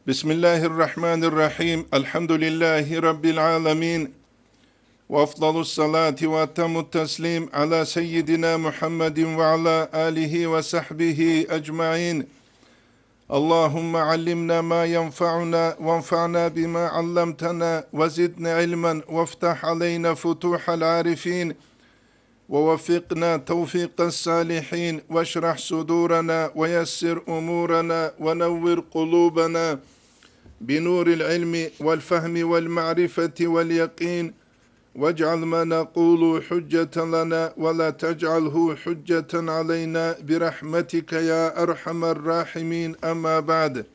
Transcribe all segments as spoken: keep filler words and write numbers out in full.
بسم الله الرحمن الرحيم. الحمد لله رب العالمين. وأفضل الصلاة وأتم التسليم على سيدنا محمد وعلى آله وصحبه أجمعين. اللهم علمنا ما ينفعنا وانفعنا بما علمتنا وزدنا علما وافتح علينا فتوح العارفين ووفقنا توفيق الصالحين واشرح صدورنا ويسر أمورنا ونور قلوبنا بنور العلم والفهم والمعرفة واليقين واجعل ما نقول حجة لنا ولا تجعله حجة علينا برحمتك يا أرحم الراحمين. أما بعد.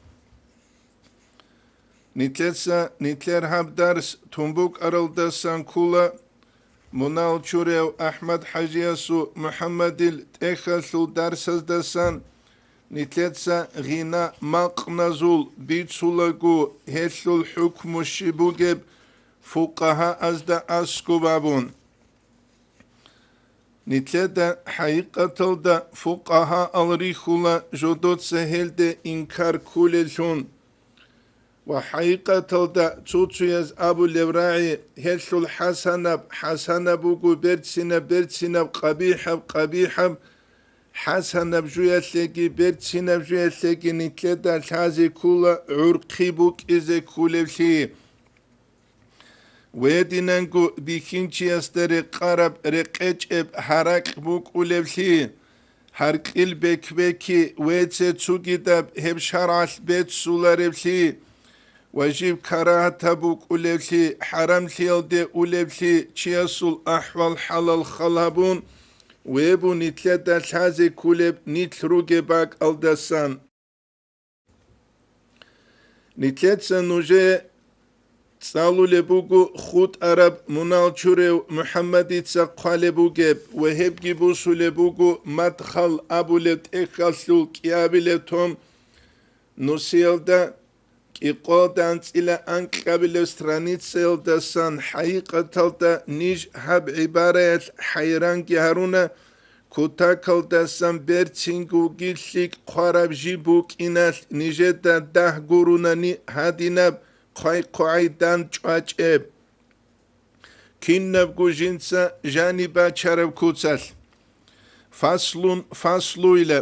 Нилъеца нилъер гьаб дарс тун букӀаралдасан ккола, мунагьал чураяв АхӀмад-хӀажиясул МухӀаммадил тӀехьалъул дарсаздасан нилъеца гъина макъназул бицулаго, гьелъул хӀукму щиб бугеб фукъагьаазда аскӀоб абун. Нилъеда хӀакъикъаталда фукъагьаал рихьула жодоца гьелде инкар кколеллъун. Ва хӀакъикъаталда цо-цояз абулеб рагӀи, гьелъул хӀасанаб хӀасанаб буго, берцинаб берцинаб, къабихӀаб къабихӀаб, хӀасанаб жуялъеги берцинаб жуялъеги нилъеда лъазе ккола гӀурхъи букӀизе кколеблъи. Гьединанго бихьинчиясда рекъараб рекъечӀеб гьаракь букӀулеблъи, гьаркьил бек-беки веце цугидаб гьеб шаргӀалъ беццулареблъи, важиб карагьатаб букӀулеблъи, хӀарамлъиялде улеблъи, чиясул ахӀвал-хӀалал хал гьабун, вебу нилъеда лъазе кколеб нилъ ругеб бакӀалдасан. Нилъеца нужее цӀалулеб буго хутӀараб мунагьал чураяв МухӀаммадица хъвалеб бугеб ва гьебги бусулеб буго Мадхал абулеб тӀехьалъул кӀиабилеб том нусиялда, кӀикъоялда анцӀила анкьабилеб страницаялдасан. ХӀакъикъаталда ниж гьаб гӀибараялъ хӀайранги гьаруна, кутакалдасан берцинго гилъиг хъвараб жиб букӀиналъ нижеда дагь гурунани гьадинаб хъвай-хъвагӀай дандчӀвачӀеб. Кинабго жинца жаниб бачараб куцалъ. Фаслун, фаслуйла.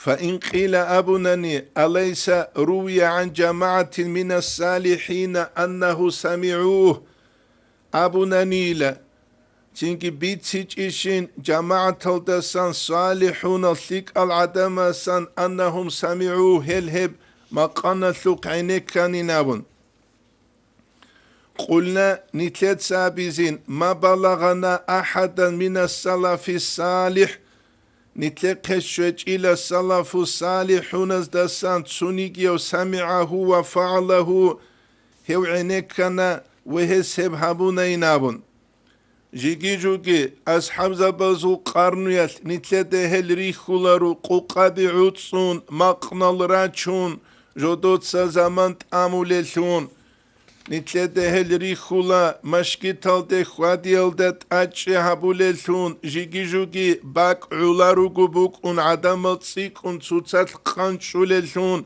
Фаин къила абунани, алайса рувия гӀан жамагӀатин минас салихӀина аннагьу самигӀугь? Абунанила, цинги бицичӀищин жамагӀаталдасан, салихӀунал лъикӀал гӀадамасан, аннагьум самигӀугь, гьел гьеб макъаналъухъ гӀенекканин абун. Къулна, нилъеца абизин, ма балагъана ахӀадан минас салафи салихӀ, нилъехъе щвечӀила салафу салихӀуназдасан цунигияв самигӀагьу ва фагӀалагьу, гьев гӀенеккана ва гьес гьеб гьабунайин абун. Жиги-жуги асхӀабзабазул къарнуялъ нилъеда гьел рихьуларо къукъаби гӀуцӀцӀун, макънал рачун, жодоца заман тӀамулеллъун. Нилъеда гьел рихьула машгиталде хьвадиялда тӀачӀи гьабулеллъун, жиги-жуги бакӀ гӀоларуго букӀун гӀадамал цӀикӀкӀун цоцалъ къанчӀулеллъун.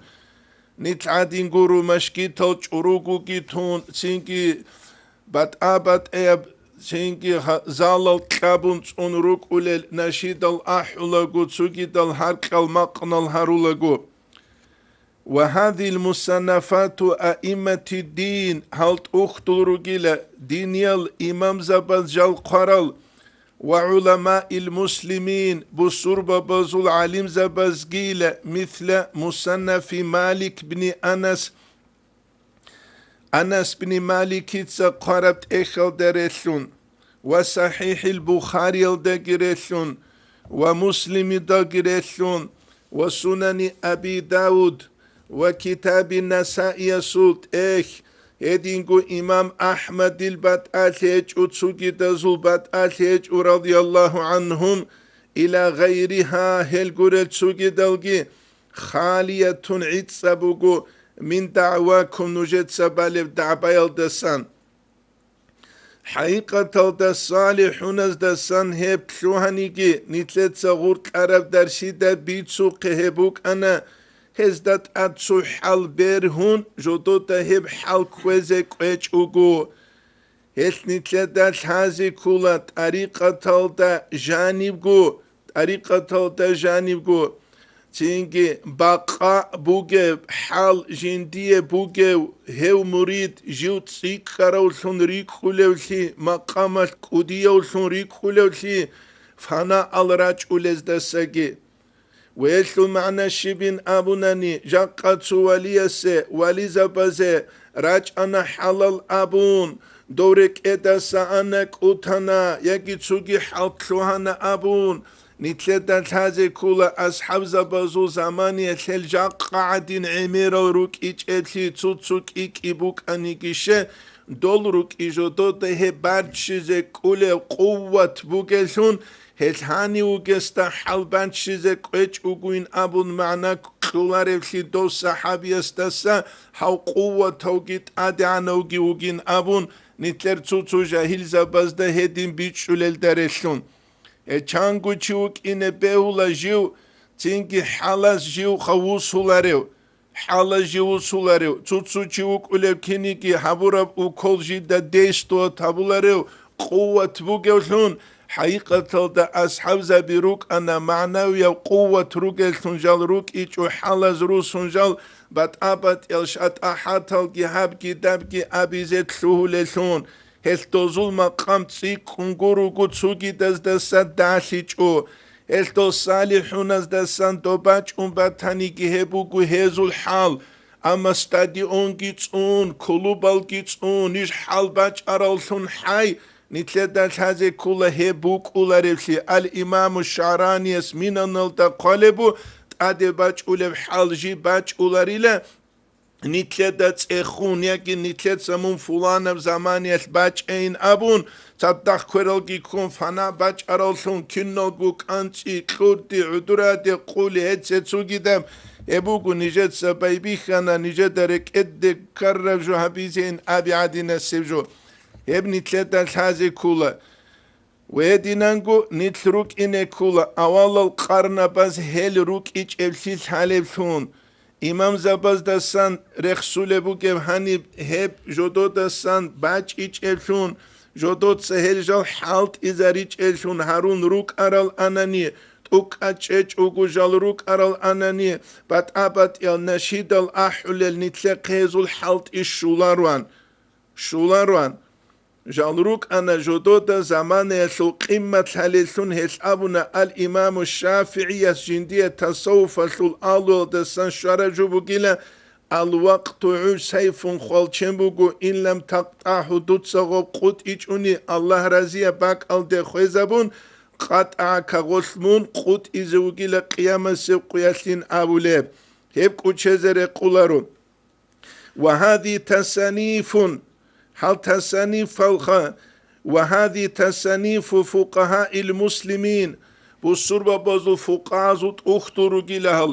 Нилъ гӀадин гуро машгитал чӀуругоги тун, цинги батӀа-батӀаяб, цинги гьа-, залал кьабун цӀун рукӀулел, нашидал ахӀулаго, цогидал гьаркьал макънал гьарулаго. Ва гьадил мусаннафату аимматиддин, гьал тӀухьдул ругила диниял имамзабаз жал хъварал, ва гӀуламаил муслимин, бусурбабазул гӀалимзабазгила, мисла мусаннафи Малик бни Анас, Анас бни Маликица хъвараб тӀехьалда релълъун, ва СахӀихӀил Бухариялдаги релълъун, ва Муслимидаги релълъун, ва Сунани Аби Давуд, ва Китаби Насаиясул тӀехь, гьединго имам АхӀмадил батӀалъи гьечӀо, цугидазул батӀалъи гьечӀо, радияллагьу гӀанхум, ила гъайриха, гьел гурел цугидалги, халиятун гӀицӀаб буго мин дагӀвакум, нужеца балеб дагӀбаялдасан. ХӀакъикъаталда салихӀуназдасан гьеб лъугьаниги, нилъеца гъуркьараб дарсида бицухъе гьеб букӀана, гьезда тӀад цо хӀал бергьун, жодода гьеб хӀал кквезе кӀвечӀого. Гьелъ нилъеда лъазе ккола тӀарикъаталда жанибго, тӀарикъаталда жанибго. Цинги бакъа бугеб хӀал жиндие бугев гьев мурид жив цӀикӀкӀаравлъун рикӀкӀулевлъи, макъамалъ кӀудиявлъун рикӀкӀулевлъи, фанаал рачӀулездасаги. Ва гьелъул магӀна щибин абунани, жакъа цо валиясе, вализабазе рачӀана хӀалал абун, дов рекӀедаса ана кӀутана яги цоги хӀал лъугьана абун, нилъеда лъазе ккола асхӀабзабазул заманиялъел жакъа гӀадин гӀемерал рукӀичӀеблъи цо-цо кӀи-кӀи букӀаниги ще, дол рукӀи жодода гьеб баччизе кӀулев къуват бугелъун, гьелъ гьанив вугесда хӀал баччизе кӀвечӀ вугуин абун магӀна кьоларевлъи дов сахӀабиясдаса гьав къуватавги тӀадегӀанавги вугин абун, нилъер цо-цо жагьилзабазда гьедин бичӀчӀулелда релълъун. Гьечанго чи вукӀине бегьула жив, цинги хӀалас жив хавусуларев, хӀалас жив вусуларев, цо-цо чи вукӀулев киниги гьабураб укол жида действовать гьабуларев, къуват бугевлъун, хӀакъикъаталда асхӀабзаби рукӀана, магӀнавияв къуват ругеллъун жал рукӀичӀо, хӀалаз русун жал батӀа-батӀиял шатӀахӀаталги гьабги-дабги абизе лъугьулеллъун. Гьелъ дозул макъам цӀикӀкӀун гуруго цогидаздаса далъичӀо. Гьелъ дол салихӀуназдасан доб бачӀун батаниги гьеб буго гьезул хӀал. Амма стадионги цӀун, клубалги цӀун, иш хӀал бачӀараллъун хӀай, нилъеда лъазе ккола гьеб букӀуларевлъи. Ал-Имаму ШагӀранияс Минаналда хъвалеб бу, тӀаде бачӀулеб хӀал жиб бачӀуларила, нилъеда цӀехун яги нилъеца мун фуланаб заманиялъ бачӀейин абун, цадахъ квералги ккун, фана бачӀараллъун киналго кӀанцӀи, кьурди, гӀудураде къули гьеце цугидаб, гьеб буго нижеца байбихьана, нижеда рекӀеде ккараб жо гьабизейин аби гӀадинасеб жо. Гьеб нилъеда лъазе ккола. Гьединанго нилъ рукӀине ккола авалал къарнабаз гьел рукӀичӀеблъи лъалеблъун. Имамзабаздасан рехсулеб бугеб гьаниб гьеб жододасан бачӀичӀеблъун, жодоца гьел жал хӀалтӀизаричӀеблъун гьарун рукӀарал анани, тӀукӀа чӀечӀого жал рукӀарал анани, батӀа-батӀиял нашидал ахӀулел нилъехъе гьезул хӀалтӀи щуларуан. Щуларуан. Жал рукӀана жодода заманаялъул къиммат лъалеллъун гьелъ абуна ал-Имаму ШафигӀияс жиндие тасаввуфалъул алуялдасан щвараб жо бугила: «Ал-вакъту гӀу сайфун хвалчен буго, ин лам такътӀагьу, дуца гъоб къутӀичӀони, Аллагь разияб бакӀалде хвезабун, къатӀагӀа кагъолъ мун къутӀизе вугила къиямасеб къуялъин», абулеб. Гьеб кӀучезе рекъоларо. Ва гьади тасанифун, гьал тасанифалха, ва гьади тасанифу фукъагьаил муслимин, бусурбабазул фукъагьазул тӀухьдул ругила гьал,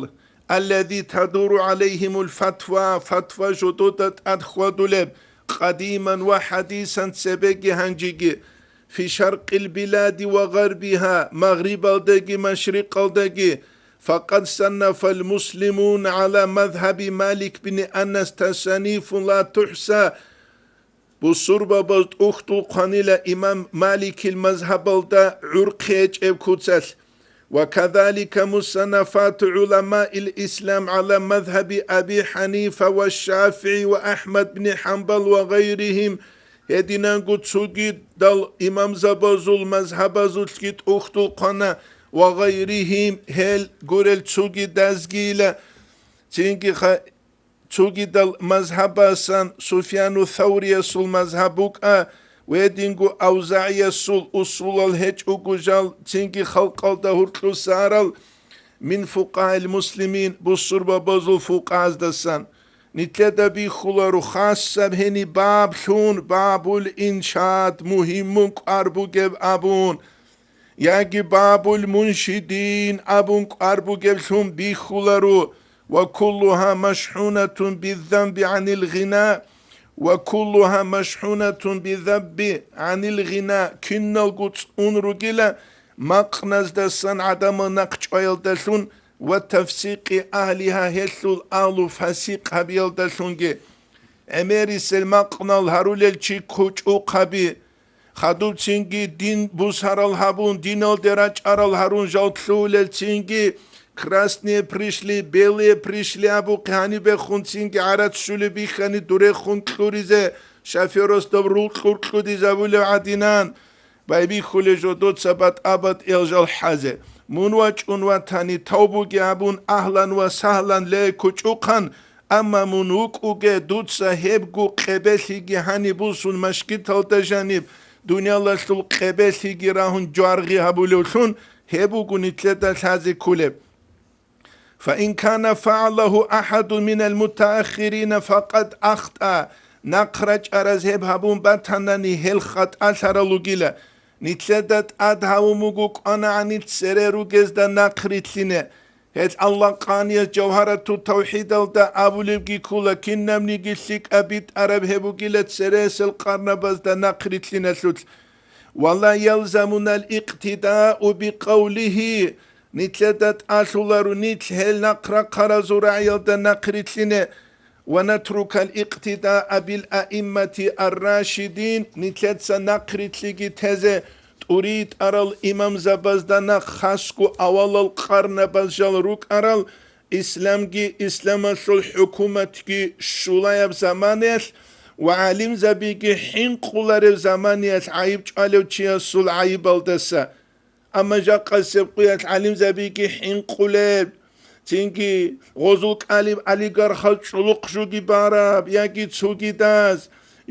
аллади тадуру гӀалайгьимул фатва, фатва жодода тӀад хьвадулеб, къадиман ва хӀадисан цебеги гьанжеги, фи шаркъил билади ва гъарбигьа, магърибалдаги машрикъалдаги, факъад саннафал муслимун гӀала мазгьаби Малик бин Анас тасанифун ла тухӀса. Бусурбабаз тӀухьдул хъванила имам Маликил мазгьабалда гӀурхъи гьечӀеб куцалъ. Ва казалика мусаннафату гӀуламаил ислам гӀала мазгьаби Аби ХӀанифа ва ШафигӀи ва АхӀмад бни ХӀанбал ва гъайригьим. Гьединанго цогидал имамзабазул мазгьабазулъги тӀухьдул хъвана ва гъайригьим, гьел гурел цогидазгила. Цинги ха-, цогидал мазгьабасан Суфьяну Савриясул мазгьаб букӀа, гьединго АвзагӀиясул усулал гьечӀого жал, цинги халкъалда гьуркьуса арал мин фукъагьил муслимин, бусурбабазул фукъагьаздасан. Нилъеда бихьуларо хасаб гьени баблъун, бабул иншаат мугьиммун кӀвар бугеб абун, яги бабул муншидин абун кӀвар бугеблъун бихьуларо, ва куллугьа машхӀунатун биззанби гӀанил гъина, ва куллугьа машхӀунатун биззанби гӀанил гъина, киналго цӀун ругила макъназдасан гӀадамал нахъчӀваялдалъун, ва тафсикъи агьлиха, гьелъул агьлу фасикъ гьабиялдалъунги, гӀемерисел макънал гьарулел чи кучӀухъаби, хадубцинги дин бусарал гьабун, диналде рачӀарал гьарун жал лъугьулелцинги, красные пришли, белые пришли абухъе гьанибехунцинги гӀарац щулеб бихьани дурехун кьуризе, шофёрасда рул кьуркьудизабулев гӀадинан. Байбихьулей жодоца батӀа-батӀиял жал хӀазе. Мун вачӀун ватани, тавбуги абун, агьлан ва сагьлан ле кучӀухъан, амма мун вукӀуге, дуца гьебго къебелъиги гьаниб бусун машгиталда жаниб, дуниялалъул къебелъиги рагьун жваргъи гьабулевлъун, гьеб буго нилъеда лъазе кколеб. فإن كان فعله أحد من المتأخرين فقد أخطأ. Нахъ рачӀараз гьеб гьабун батанани, гьел хатӀалъарал ругила. Нилъеда тӀад гьавун буго кӀванагӀанил цере ругезда нахъ рилълъине. Гьел аллагъанияс Жавгьарату тавхидалда абулебги ккола, кинабниги лъикӀаб битӀараб гьеб бугила цересел къарнабазда нахъ рилълъиналъулъ. ولا يلزمنا الاقتداء بقوله. Нилъеда тӀалъуларо нилъ гьел нахърахъаразул рагӀиялда нахърилълъине, ва натрукал икътидаа бил аиммати ар-рашидин, нилъеца нахърилълъиги тезе, тӀуритӀарал имамзабазда нахъ хасго авалал къарнабаз жал рукӀарал, исламги исламалъул хӀукуматги щулаяб заманаялъ ва гӀалимзабиги хӀинкъулареб заманаялъ гӀайиб чӀвалев чиясул гӀайибалдаса. Амма жакъасеб къуялъ гӀалимзабиги хӀинкъулеб, цинги гъозул кӀалиб олигархал чӀулухъ жуги бараб яги цогидаз,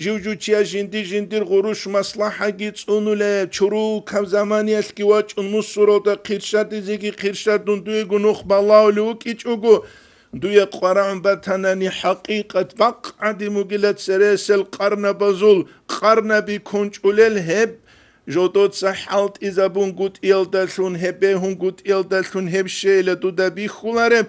жив-жучияс жинди-жиндир гъурущ-маслахӀаги цӀунулеб, чурукаб заманиялъги вачӀун мусуралда хъирщадизеги хъирщадун дуего нух балагьулев вукӀичӀого, дуе къварагӀун батанани, хӀакъикъат бакъ гӀадин бугила цересел къарнабазул къарнаби кунчӀулел гьеб жодоца хӀалтӀизабунгутӀиялдалъун, гьеб бегьунгутӀиялдалъун гьеб щейила дуда бихьулареб,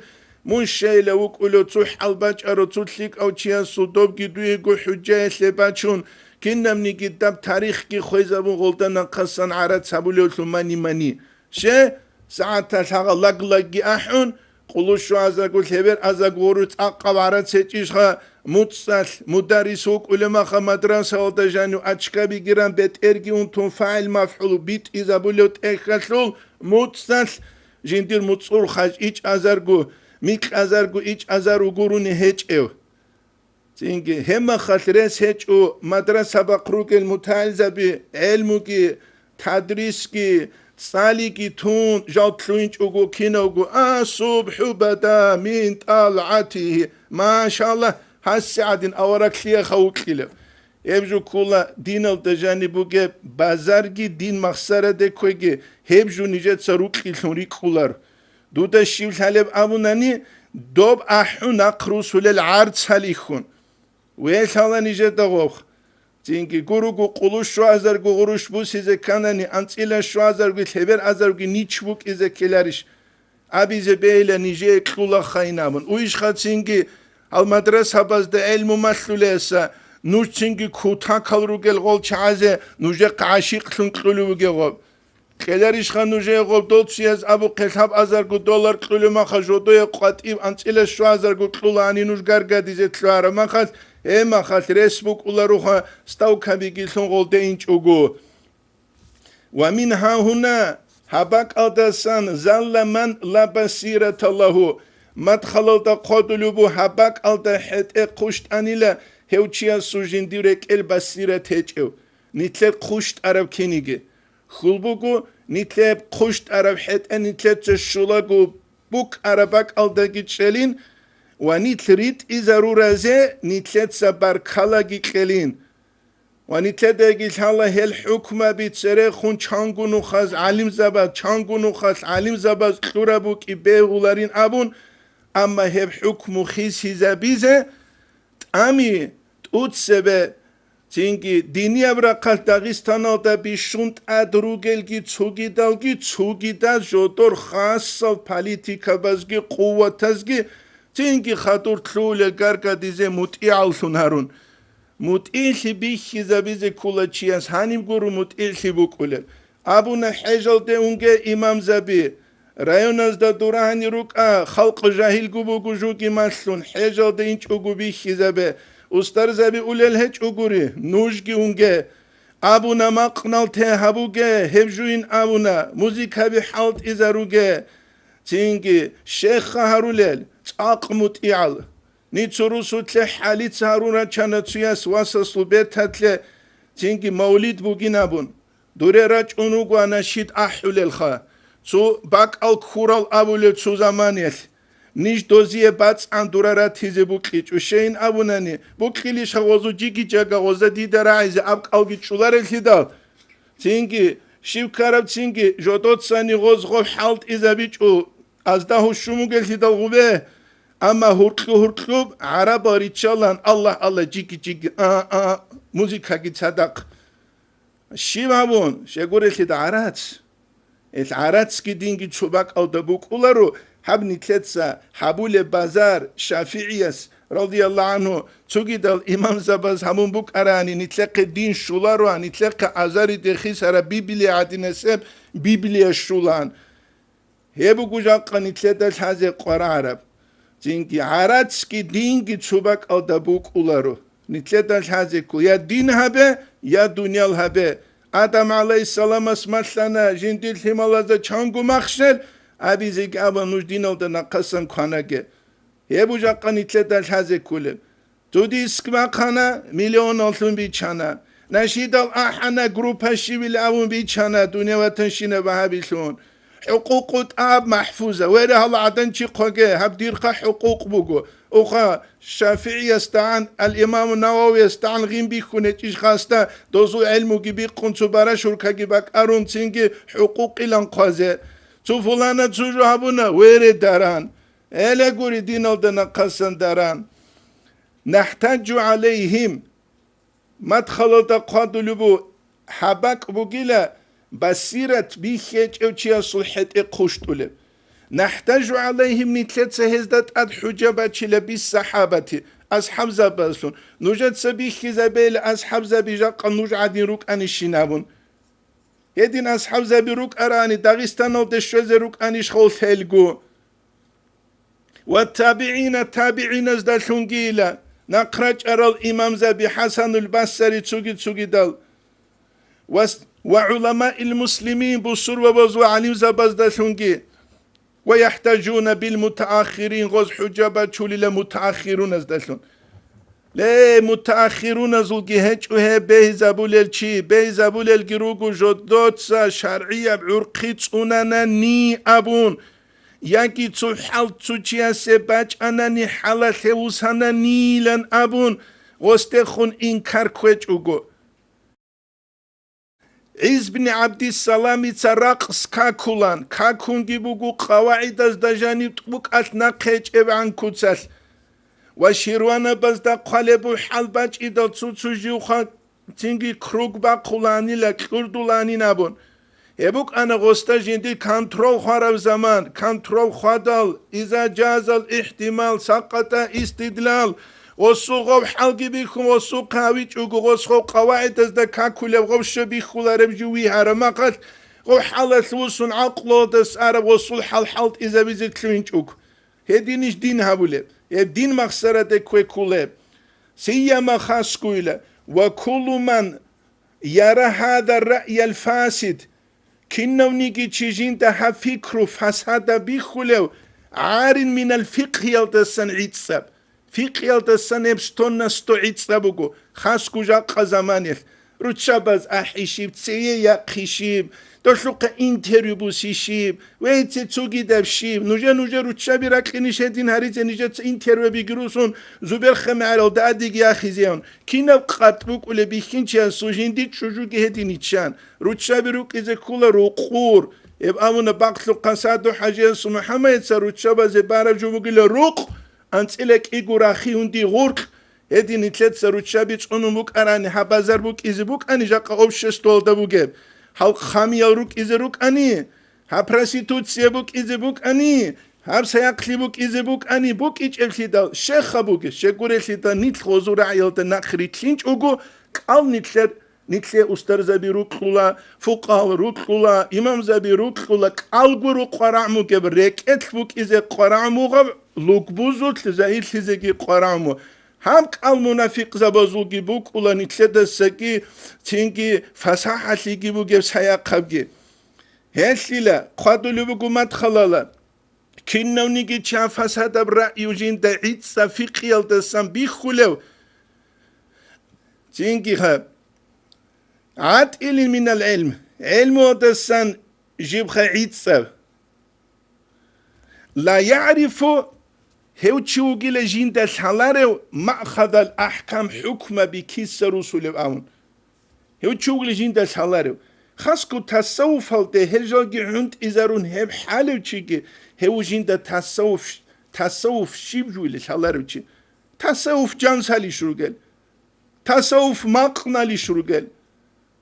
мун щейила вукӀулев цо хӀалбачӀарав цо лъикӀав чиясул добги дуего хӀужаялъе бачун, кинабниги даб тарихги хвезабун гъолда нахъасан гӀарац гьабулевлъун мани-мани. Ще, сагӀаталъ гьагъа лаг-лагги ахӀун, къулущуазарго лъебер азарго гъурущ цӀакъаб гӀарац гьечӀищха, муцӀцӀалъ, мударрис вукӀулеб маха мадрасаялда жанив ачкабигиран бетӀерги унтун фагӀил-мафгӀул битӀизабулев тӀехьалъул муцӀцӀалъ, жиндир муцӀур хъаж ичӀазарго, микьазарго ичӀазар вугуруни гьечӀев. Цинги гьебмахалъ рес гьечӀо мадрасабахъ ругел мутагӀилзаби гӀелмуги, тадрисги, цӀалиги тун, жал лъугьинчӀого кинавго: «Ас-субхӀу бада мин тӀалгӀатигьи». Машаллагь, гьасси гӀадин авараг лъиеха вукьилев. Гьеб жо ккола диналда жаниб бугеб базарги дин махсараде кквеги, гьеб жо нижеца рукьилъун рикӀкӀулар. Дуда щив лъалеб абунани, доб ахӀун нахъ русулел гӀарцал ихьун. Ве лъала нижеда гъовх. Цинги гуруго къулу щуазарго гъурущ бусизе кканани, анцӀила щуазарги лъебер азарги нич букӀизе ккеларищ? Абизе бейила нижее кьула хайин абун. Уйишха цинги гьал мадрасабазда гӀелму малъулеса, нуж цинги кутакал ругел гъол чагӀазе нужехъ гӀашикълъун кьулев вугев гъоб. Кьеларищха нужее гъоб дол цияз абухъе лъабазарго доллар кьулев маха жодое къватӀиб анцӀила щуазарго кьулани нуж гаргадизе лъугьараб махалъ, гьеб махалъ рес букӀуларуха ставкабигилъун гъолде инчӀого. Ва мин гьагьуна, гьаб бакӀалдасан, залла ман ла басирата лагьу, мадхалалда хъодулев бу гьаб бакӀалда хӀетӀе хъущтӀанила гьев чиясул жиндир рекӀел басират гьечӀев, нилъер хъущтӀараб киниги. Хьул буго, нилъер хъущтӀараб хӀетӀе нилъеца щулаго букӀараб бакӀалдаги чӀелин ва нилъ ритӀизаруразе нилъеца баркалаги кьелин. Ва нилъедаги лъала гьел хӀукмаби церехун чанго нухаз гӀалимзабаз, чанго нухалъ гӀалимзабаз кьураб букӀи бегьуларин абун, амма гьеб хӀукму хисизабизе тӀами, тӀуцебе, цинги динияб рахъалъ Дагъистаналда бищун тӀад ругелги цогидалги, цогидаз жодор хасал политикабазги къуватазги цинги хадур лъугьулел гаргадизе мутӀигӀаллъун гьарун. МутӀигӀлъи бихьизабизе ккола чияс гьаниб гуро мутӀигӀлъи букӀулеб. Абуна хӀежалде унге имамзаби, Районазда дур гьанир рукӀа, халкъ жагьилго буго жуги малъун, хӀежалда инчӀого бихьизабе, устарзаби улел гьечӀогури, нужги унге. Абуна, макънал те гьабуге, гьеб жуйин абуна, музыкаби хӀалтӀизаруге. Цинги, шехха гьарулел, цӀакъ мутӀигӀал. Ниж цо русулъе хӀалица гьарун рачана цояс васасул берталъе, цинги мавлид бугин абун. Дуре рачӀун руго анашид ахӀулелха. Цо бакӀал ккурал абулел цо заманиялъ. Ниж дозие бацӀцӀан дура ратизе букьичӀо. Щейин абунани, букьилищха гъозу жиги жага гъоза дида рагӀизе абкӀалги чӀоларелъидал? Цинги, щив ккараб цинги, жодоцани гъоз гъов хӀалтӀизабичӀо, азда гьущун бугелъидал гъубе. Амма гьуркьу-гьуркьуб гӀарабал риччалан, Аллагь, Аллагь, жиги-жиги, а-а, музыкаги цадахъ. Щив гьабун, щегурелъидал гӀарац. Ил гӀарацги динги цо бакӀалда букӀуларо, гьаб нилъеца гьабулеб базар ШафигӀияс, радияллагьу гӀангьу, цогидал имамзабаз гьабун букӀарани, нилъехъе дин щуларо, нилъехъе азариде хисараб Библия гӀадинасеб Библия щулаан. Гьеб буго жакъа нилъеда лъазе къварагӀараб. Цинги гӀарацги динги цо бакӀалда букӀуларо. Нилъеда лъазе ккола, я дин гьабе, я дуниял гьабе. Адам гӀалайгьиссаламас малъана, жиндир лъималазда чанго махщел абизеги абун нуж диналда нахъасан кванаге. Гьеб жакъа нилъеда лъазе кколеб. Цо диск бахъана, миллионаллъун бичана. Нашидал ахӀана, группа щивил абун бичана, дуневатанщина багьабилъун. ХӀукъукъу тӀаб махӀфуза. Вера гьала гӀадан чи хъваге, гьаб дирха хӀукъукъ буго. Уха, ШафигӀиясдагӀан, ал-Имаму НававиясдагӀан гъин бихьун гьечӀищ хасда, дозул гӀелмуги бикъун, цо барашуркаги бакӀарун, цинги хӀукъукъилан хъвазе. Цо фулана цо жо гьабуна, вере даран. Гьеле гури диналда нахъасан даран. Нахтаджу гӀалайгьим. Мадхалалда хъвадулеб бу-, гьаб бакӀ бугила басират бихьичӀев чиясул хӀетӀе хъущтӀулеб. Нахтажу гӀалайгьим, нилъеца гьезда тӀад хӀужа бачила биссахӀабати, асхӀабзабазлъун. Нужеца бихьизабейила асхӀабзаби жакъа нуж гӀадин рукӀанищин абун. Гьедин асхӀабзаби рукӀарани, Дагъистаналде щвезе рукӀанищ гъов лъелго? Ва табигӀина, табигӀиназдалъунгийила, нахърачӀарал имамзаби ХӀасанул Басари цуги-цугидал, ва с-, ва гӀуламаил муслимин, бусурбабаз ва гӀалимзабаздалъунги, ва яхӀтажуна бил мутаахирин, гъоз хӀужа бачулила мутаахируназдалъун. Ле, мутаахируназулги гьечӀо гьеб бегьизабулел чи, бегьизабулелги руго жодоца шаргӀияб гӀурхъи цӀунанани абун, яги цо хӀал цо чиясе бачӀанани хӀалалъе вусананилан абун, гъосдехун инкар кквечӀого. ГӀиз бин ГӀабдиссаламица ракъс какулан, какунги буго къавагӀидазда жаниб тӀубукӀалъ нахъе гьечӀебгӀан куцалъ. Ва ширванабазда хъвалеб бу хӀал бачӀидал цо-цо живха цинги круг бахъуланила, кьурдуланин абун. Гьеб букӀана гъосда жиндир контрол хвараб заман, контрол хвадал, иза жазал ихтимал, сакъата истидлал, гъосул гъов хӀалги бихьун, гъосухъе гьавичӀого, гъос гъов къавагӀидазда какулеб, гъов щиб бихьулареб жо вигьараб махалъ, гъов хӀалалъ вуссун гӀакълуялдаса араб гъосул хӀал хӀалтӀизабизе лъугьинчӀого. Гьединищ дин гьабулеб? Гьеб дин махсараде кквеккулеб? Сияма хасгуйла, ва куллу ман яра гьада рраъял фасид, кинавниги чи жинда гьаб пикру фасада бихьулев, гӀарин минал фикъгьиялдасан гӀицӀаб. Фикъгьиялдасан гьеб стонна сто гӀицӀаб буго, хасго жакъа заманиялъ. Руччабаз ахӀи щиб, цее яхъи щиб, долъухъе интервью буси щиб, вейце цогидаб щиб, нужа-нужа руччаби ракьинищ гьедин гьаризе нижеца интервью бигирусун, зубер хемгӀаралда адиги яхизеян. Кинаб къатӀ букӀулеб бихьинчиясул жинди чӀужуги гьедин иччан. Руччаби рукӀизе ккула рукъур. Гьеб абуна бакълъухъа Саду ХӀажиясул МухӀаммадица руччабазе бараб жо бугила рукъ, анцӀила кӀиго рахи гьунди гъуркь. Гьедин нилъеца руччаби цӀунун букӀарани, гьаб базар букӀизе букӀани, жакъа обществоялда бугеб, гьал хамиял рукӀизе рукӀани, гьаб проституция букӀизе букӀани, гьаб саяхълъи букӀизе букӀани, букӀичӀеблъидал щеха бугес, щегурелъидал нилъ гъозу рагӀиялда нахъ рилълъинчӀого, кӀал нилъер Нилъе устарзаби рукьула, фукъагьал рукьула, имамзаби рукьула, кӀалгуру къварагӀ мугеб, рекӀелъ букӀизе къварагӀ мугъаб, лугбузулъ загьирлъизеги къварагӀ му. Гьаб кӀал мунафикъзабазулги букӀула нилъедасаги, цинги фасахӀалъиги бугеб сайахъабги. Гьелъила хъвадулеб буго мадхалала, кинавниги чан фасадаб раъю жинда гӀицӀаб фикъиялдасан бихьулев, цинги гьаб. ГӀатӀилин минал гӀилм, гӀилмуялдасан жибха гӀицӀаб. Ла ягӀрифу, гьев чи вугила жинда лъаларев, маъхадал ахӀкам, хӀукмаби киса русулев абун. Гьев чи вугила жинда лъаларев. Хасго тасаввуфалде гьел жалги гӀунтӀизарун гьеб хӀалев чиги, гьев жинда тасаввуф, тасаввуф щиб жуйли лъаларев чи. Тасаввуф жансалищ ругел? Тасаввуф макъналищ ругел?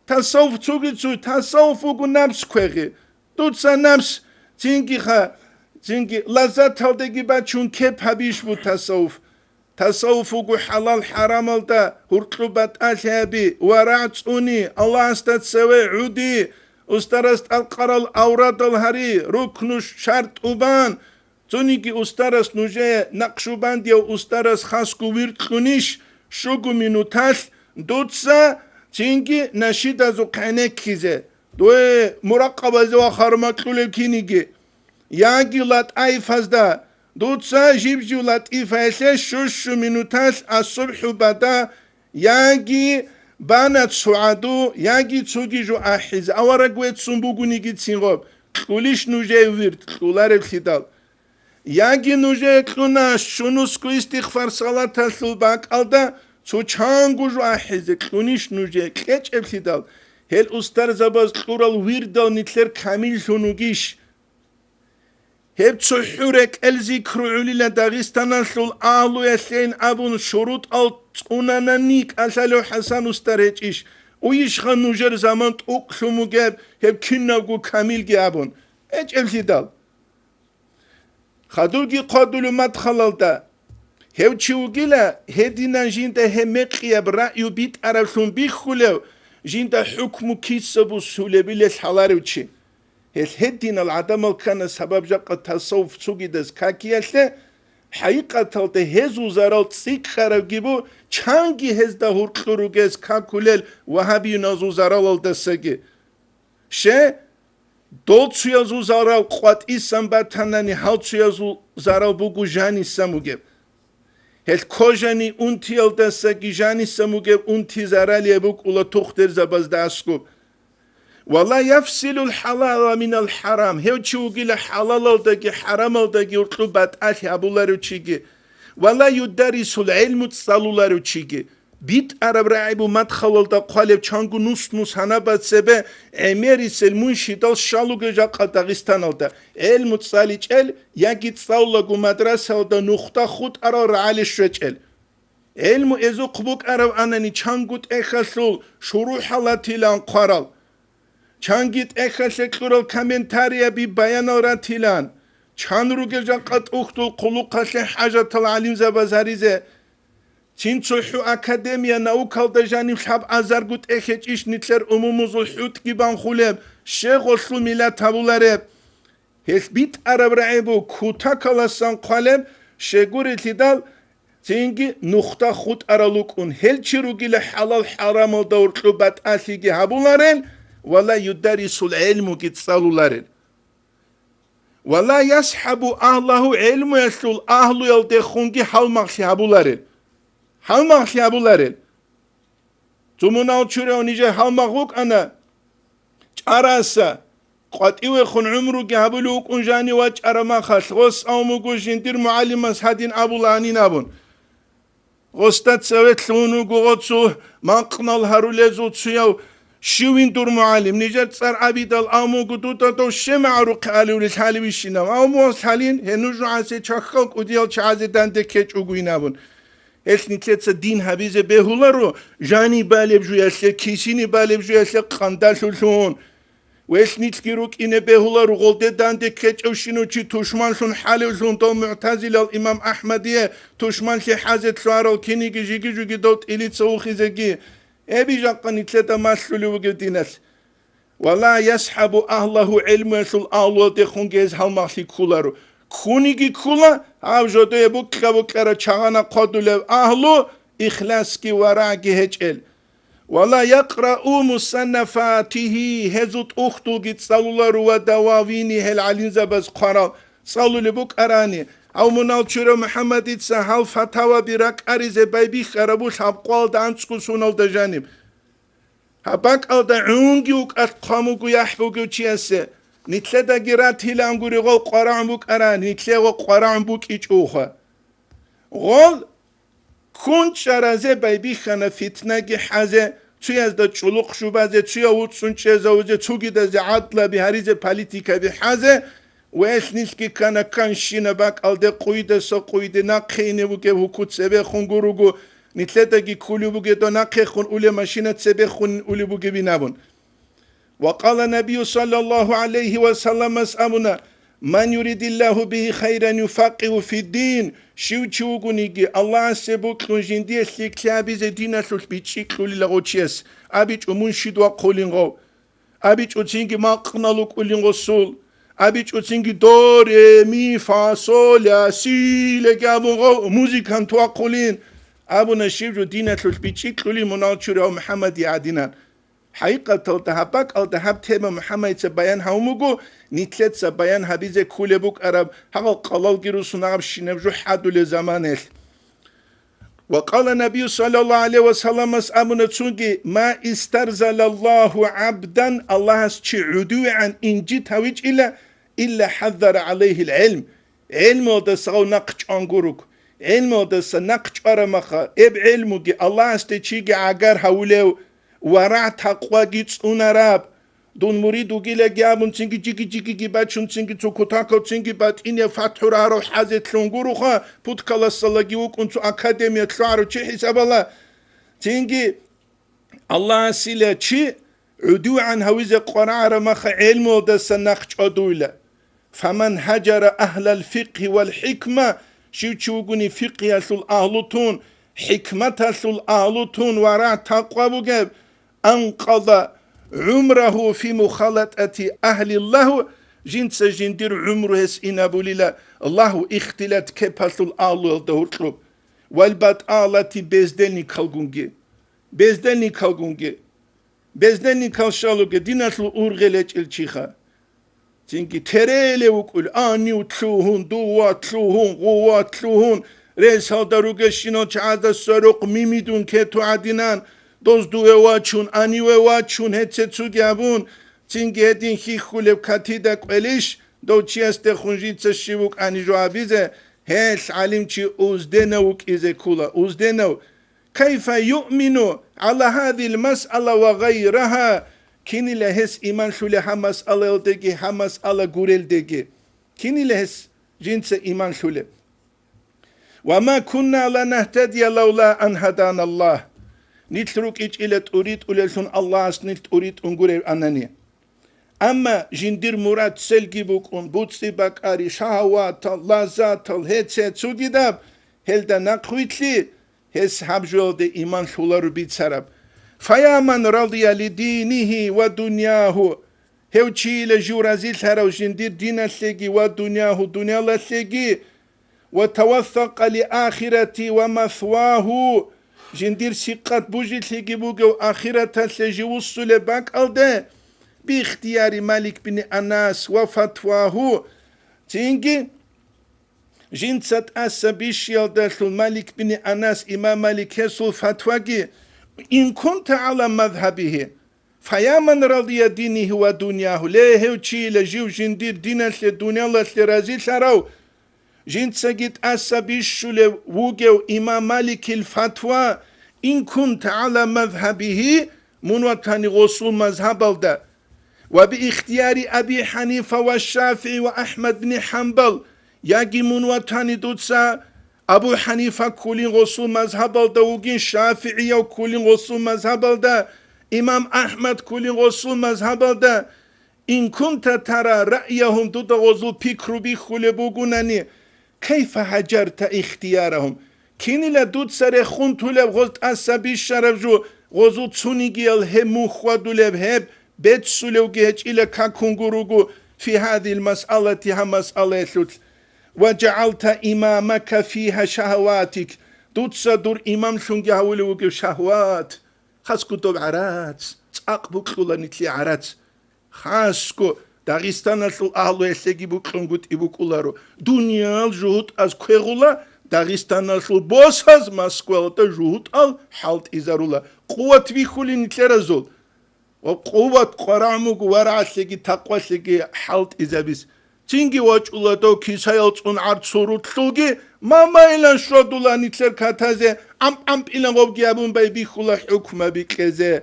Тасаввуф цуги цуй, тасаввуф вуго напс квегъи. Дуца напс цинги ха, цинги лаззаталдеги бачун кеп гьабищ бу тасаввуф? Тасаввуф вуго хӀалал-хӀарамалда гьуркьу батӀалъи гьаби, варагӀ цӀуни, Аллагьасда цеве гӀуди, устарас тӀадкъарал аврадал гьари, рукну шартӀ убан, цониги устарас нужее, накъшубандияв устарас хасго вирд кьунищ, щуго минуталъ дуца цинги нашидазухъ гӀенеккизе, дуе муракъабазе ва хармакьулев киниги, яги латӀаифазда, дуца жиб-жив латӀифаялъе щущу минуталъ асубхӀу бада, яги бана цогӀаду, яги цоги жо ахӀизе, авараг веццун бугониги цин гъоб, кьулищ нужее вирд кьуларевлъидал. Яги нужее кьуна щунусго истигъфар салаталъул бакӀалда цо чанго жо ахӀизе, кьунищ нужее кьечӀеблъидал, гьел устарзабаз кьурал вирдал нилъер камиллъун вугищ? Гьеб цохӀо рекӀел зикру гӀолила Дагъистаналъул агьлуялъейин абун шурутӀал цӀунанани, кӀалъалев ХӀасан устар гьечӀищ, уйищха нужер заман тӀукӀлъун вугеб гьеб кинабго камилги абун? ГьечӀеблъидал. Хадурги хъвадулев мадхалалда, гьев чи вугила, гьединан жинда гьеб мекъияб раъю битӀаравлъун бихьулев, жинда хӀукму киса бусулебилел лъаларев чи. Гьел гьединал гӀадамал ккана сабаб жакъа тасаввуф цугидаз какиялъе, хӀакъикъаталда гьезул зарал цӀикӀкӀарабги бу, чанги гьезда гьуркьу ругез какулел вагьабиюназул заралалдасаги. Ще, дол цуязул зарал къватӀисан батанани, гьал цуязул зарал буго жанисан бугеб. Гьел кожани унтиялдасаги жанисан бугеб унти заралияб букӀула тухтурзабазда аскӀуб. Ва ла яфсилул хӀалала минал хӀарам, гьев чи вугила хӀалалалдаги хӀарамалдаги уркьуб батӀалъи гьабуларев чиги, ва ла юдаррисул гӀилму цӀалуларев чиги. БитӀараб рагӀи бу мадхалалда хъвалеб чанго нус-нус гьанаб цебе гӀемерисел муншидал щалуге жакъа Дагъистаналда, гӀелму цӀаличӀел яги цӀалулаго мадрасаялда нухда хутӀарал рагӀали щвечӀел. ГӀелму эзухъ букӀарав анани чанго тӀехьалъул шурухӀал ратилан хъварал. Чанги тӀехьалъе кьурал комментарияби баянал ратилан. Чан ругел жакъа тӀухьдул хъулухъалъе хӀажатал гӀалимзабаз гьаризе. Цин цохӀо академия наукалда жанив лъаб азарго тӀехьечӀищ нилъер умумузул хӀутӀги банхулеб, щегъолъул миллат гьабулареб. Гьелъ битӀараб рагӀи бу кутакаласан хъвалеб, щегурелъидал цинги нухда хутӀарал рукӀун, гьел чи ругила хӀалал-хӀарамалда уркьуб батӀалъиги гьабуларел ва ла юдаррисул гӀелмуги цӀалуларел. Ва ла ясхӀабу агьлагьу, гӀелмуялъул агьлуялдехунги гьалмагълъи гьабуларел. Гьалмагълъи гьабуларел. Цо мунагьал чурав нижер гьалмагъ вукӀана, чӀараса, къватӀивехун гӀумруги гьабулев вукӀун жанив вачӀараб махалъ, гъос авун вуго жиндир мугӀалимас гьадин абулаанин абун. Гъосда цеве лъугьун вуго гъоцу макънал гьарулезул цуяв, щивин дур мугӀалим, нижер цӀар абидал, авун вуго дуда дов щемагӀарухъе алевли лъалевищинав, авун вугьас лъалин, гьенур жугьасе чахьал кӀудиял чагӀазе данде ккечӀ вугоин абун. Гьелъ нилъеца дин гьабизе бегьуларо, жани балеб жуялъе, кисини балеб жуялъе къандалъулъун. Гьелъ нилъги рукӀине бегьуларо, гъолде данде ккечӀевщинав чи тушманлъун хӀалевлъун, дов мугӀтазилал имам Ахмадие тушманлъи хӀазе лъугьарал киниги жиги-жуги дов тӀилица вухизеги. Эби жакъа нилъеда малъулев вугев диналъ. Ва ла ясхӀабу агьлагьу, гӀелмуялъул агьлуялдехунги гьез гьалмагълъи кколаро. Ккуниги ккола, гьав жодое букьа-букьара чагъана хъодулев агьлу, ихласги варагьги гьечӀел. Ва ла якърау мусаннафатигьи, гьезул тӀухьдулги цӀалуларо ва дававини, гьел гӀалимзабаз хъварал цӀалулеб букӀарани, гьав мунал чурав МухӀаммадица гьал фатаваби ракӀаризе байбихьарабу лъабкъоялда анцӀго суналда жаниб. Гьаб бакӀалда гӀунги вукӀалъ хъван вуго яхӀ бугев чиясе, нилъедаги ратилан гури гъов къварагӀун букӀаран, нилъего къварагӀун букӀичӀоха. Гъол ккун чӀаразе байбихьана фитнаги хӀазе, цуязда чӀулухъ жубазе, цуяв вуцӀцӀун чӀезавузе, цугидазе гӀадлаби гьаризе, политикаби хӀазе, ва гьелъ нилъги ккана кканщина бакӀалде къуйдаса къуйде нахъе ине бугеб гьуку цебехун гуруго, нилъедаги ккулев бугедо нахъехун уле машина цебехун улев бугебин абун. Ва къала Набию саллаллагьу гӀалайгьи ва салламас абуна: «Ман юридиллагьу бигьи хайран юфаккъигьу фиддин». Щив чи вугониги, Аллагьасе бокьун жиндие лъикӀлъи абизе диналъулъ бичӀчӀи кьулила гъочияс, абичӀо муншид вахъулин гъов, абичӀо цинги макънал вукӀулин гъосул, абичӀо цинги до, ре, ми, фа, со, ля, си, леги абун гъов музыкант вахъулин, абуна щив жо диналъулъ бичӀчӀи кьулин мунал чурав МухӀаммадие гӀадинан. ХӀакъикъаталда гьаб бакӀалда гьаб тема МухӀаммадица баян гьавун буго, нилъеца баян гьабизе кколеб букӀараб, гьагъал къалалги русун гьабщинаб жо хӀадулел заманаялъ. Ва къала Набию саллаллагьу гӀалайгьи ва салламас абуна цоги: «Ма истарзалаллагьу гӀабдан», Аллагьас чи гӀудувегӀан инжит гьавичӀила, «илла хӀаззара гӀалайгьил гӀилм», гӀелмуялдаса гъав нахъ чӀван гуруг. ГӀелмуялдаса нахъ чӀварамаха, эб гӀелмуги Аллагьасде чиги гӀагар гьавулев, варагӀ-такъваги цӀунараб. Дун мурид вугилаги абун цинги жиги-жигиги бачун цинги цо кутакав цинги батӀине фатхӀураро хӀазе лъун гуруха, путкаласалаги вукӀун цо академия лъугӀарав чи хӀисабала. Цинги Аллагьасила чи гӀудугӀан гьавизе къварагӀараб маха гӀелмуялдаса нахъ чӀвадуйла. «Фаман хӀажара агьлал фикъгьи вал хӀикма», щив чи вугони фикъгьиялъул агьлу тун, хӀикматалъул агьлу тун ва рагӀ-такъва бугеб, «анкъаза гӀумрагьу фи мухалатӀати агьлиллагь», жинца жиндир гӀумру гьес инабулила лагьу-ихтилат кепалъул агьлуялда гьоркьоб, «вал батӀалати», бездельникалгунги. Бездельникалгунги. Бездельникал щалуге диналъул ургъел гьечӀел чиха. Цинги терелев вукӀул, анив лъугьун, дуват лъугьун, гъуват лъугьун, релсалда ругещинал чагӀазда сорокъ мимидун кету гӀадинан, доз дуве вачун, аниве вачун, гьеце цуги абун, цинги гьедин хьихьулев катида кӀвелищ, дов чиясдехун жинца щив вукӀани жо абизе, гьелъ гӀалимчи узденав вукӀизе ккула, узденав. «Кайфа юъмину гӀала гьадил масъала ва гъайрагьа», кинила гьес иман лъулев гьаб масъалаялдеги, гьаб масъала гурелдеги? Кинила гьес жинца иман лъулев? «Ва ма кунна ланахтадия лавла ан гьаданаллагь». Нилъ рукӀичӀила тӀуритӀулеллъун Аллагьас нилъ тӀуритӀун гурев анани. Амма жиндир мурад целги букӀун, буцӀи-бакӀари, шагьаватал, лаззатал, гьеце цугидаб, гьелда нахъвилълъи, гьес гьаб жоялде иман лъуларо бицараб. «Фая ман радия ли динихи ва дуньяху», гьев чийила жив разилъарав жиндир диналъеги ва дуньяху, дунялалъеги, «ва таваффакъа ли ахирати ва масвагьу», жиндир сикъат бужилъиги бугев ахираталъе жив вуссулеб бакӀалде, «би ихтияри Малик бин Анас ва фатвагьу», цинги жинца тӀаса бищиялдалъун Малик бин Анас, имам Малик, гьесул фатваги, «ин кунта гӀала мазгьабихи». «Фая ман радия динихи ва дуньяху», ле, гьев чийила жив жиндир диналъе, дунялалъе разилъарав, жинцаги тӀаса бищулев вугев имам Маликил фатва, «ин кунта гӀала мазгьабихи», мун ватани гъосул мазгьабалда, «ва би ихтияри Аби Ханифа ва ШафигӀи ва АхӀмад бни Ханбал», яги мун ватани дуца Абу Ханифа ккулин гъосул мазгьабалда вугин, ШафигӀияв ккулин гъосул мазгьабалда, имам АхӀмад ккулин гъосул мазгьабалда, «ин кунта тара раъягьум», дуда гъозул пикру бихьулеб бугунани, «кайфа гьаджарта ихтиярагьум», кинила дуца рехун тулеб гъоз тӀаса бищараб жо Гъозул цунигиял гьеб мун хьвадулеб, гьеб беццулевги гьечӀила какун гуруго фи гьадил масъалати, гьаб масъалаялъулъ. Ва жагӀалта имамака фиха шагьаватик, дуца дур имамлъунги гьавулев вугев шагьват, хасго доб гӀарац, цӀакъ букьула нилъе гӀарац. Хасго Дагъистаналъул агьлу гьелъеги букьунгутӀи букӀуларо. Дуниял жугьутӀаз квегъула, Дагъистаналъул босаз Москвалда жугьутӀал хӀалтӀизарула. Къуват бихьулин нилъеразул. Ва къуват къварагӀ муго варагӀалъеги такъвалъеги хӀалтӀизабиз. Цинги вачӀула дов кисаял цӀун гӀарцул рулъулги, мамайилан щвадула нилъер катазе, амп-ампилан гъобги абун байбихьула хӀукмаби кьезе.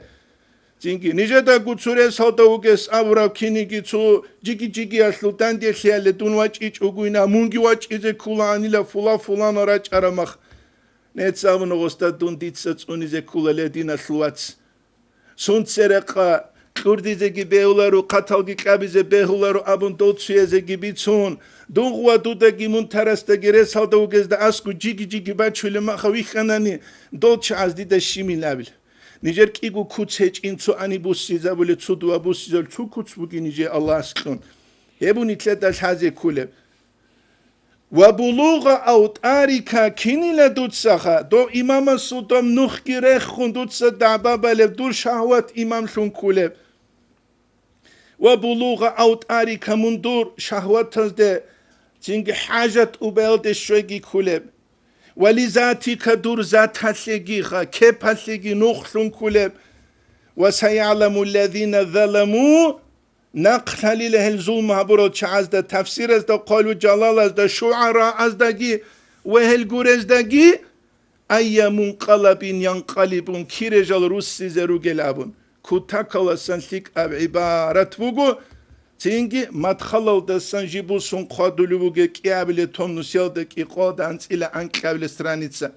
Цинги нижедаго цо ресалда вугес абураб киниги цо жиги-жигиялъул данделъияле дун вачӀичӀогойна, мунги вачӀизе ккулаанила фула-фулана рачӀараб мах. Нецц абуна гъосда дун дица цӀунизе ккулале диналъул вац. Сун церехъа, кьурдизеги бегьуларо, хъаталги кьабизе бегьуларо абун дов цуязеги бицун, дун гъва дудаги мун тарасдаги ресалда вугезда асгу жиги-жиги бачулеб маха вихьанани, дол чагӀаз дида щимил абил. Нижер кӀиго куц гьечӀин цо ани буссизабуле, цо дува буссизабуле, цо куц бугин нижее Аллагьас кьун. Гьеб нилъеда лъазе кколеб. Ва булугъа ав тӀарика кинила дуцаха, дов имамасул дом нухги рехун дуца дагӀба балеб, дур шагьват имамлъун кколеб. Ва булугъа ав тӀарика мун дур шагьватазде цинги хӀажат убаялде щвеги кколеб. Ва лизатика дур заталъегиха, кепалъеги нухлъун кколеб. Ва саягӀламу ллазина заламу, нахъ лъалила гьел зулму гьабурал чагӀазда, тафсиразда, къалу жалалазда, шугӀарааздаги ва гьел гурездаги, айя мункъалабин янкъалибун, кире жал руссизе ругел абун. Кутакаласан лъикӀаб гӀибарат буго, цинги мадхалалдасан жиб бусун хъвадулев вугев кӀиабиле тонусиялда кӀикъоялда анцӀила анкьабиле страница.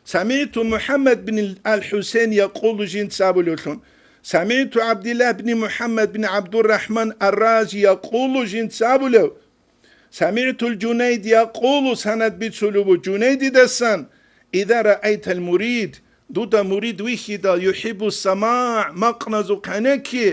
СамигӀту МухӀаммад бин ал-ХӀусейн якъулу жинца абулевлъун, самигӀту ГӀабдилла бни МухӀаммад бин ГӀабдуррахӀман ар-Рази якъулу жинца абулев, самигӀтул Жунайд якъулу, санад бицулев ву Жунайдидасан, иза раайтал мурид, дуда мурид вихьидал, юхӀиббу самагӀ, макъназухъ гьенекки,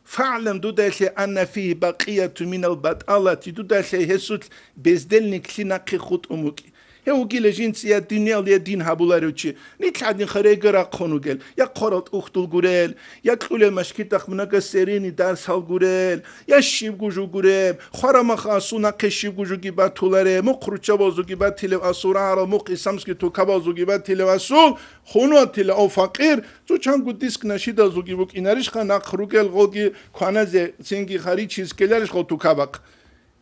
фагӀлам, дудалъе, анна фигьи бакъияту минал батӀалати, дудалъе гьесулъ бездельниклъи нахъе хутӀун вукӀи. Гьев вугила жинца я дуниял, я дин гьабуларев чи. Нилъ гӀадин херейги рахъун вугел, я хъорал тӀухьдул гурел, я кьулел машкитахъ мунагасерини дарсал гурел, я щибго жо гуреб, хварамаха асул нахъе щибго жоги батулареб, мухъ руччабазуги батилев асул, рагӀарал мухъ исламский тукабазуги батилев асул, хунватила ав факъир, цо чанго диск нашидазулги букӀинарищха нахъ ругел гъолги кваназе, цинги харичиз ккеларищ гъол тукабахъ?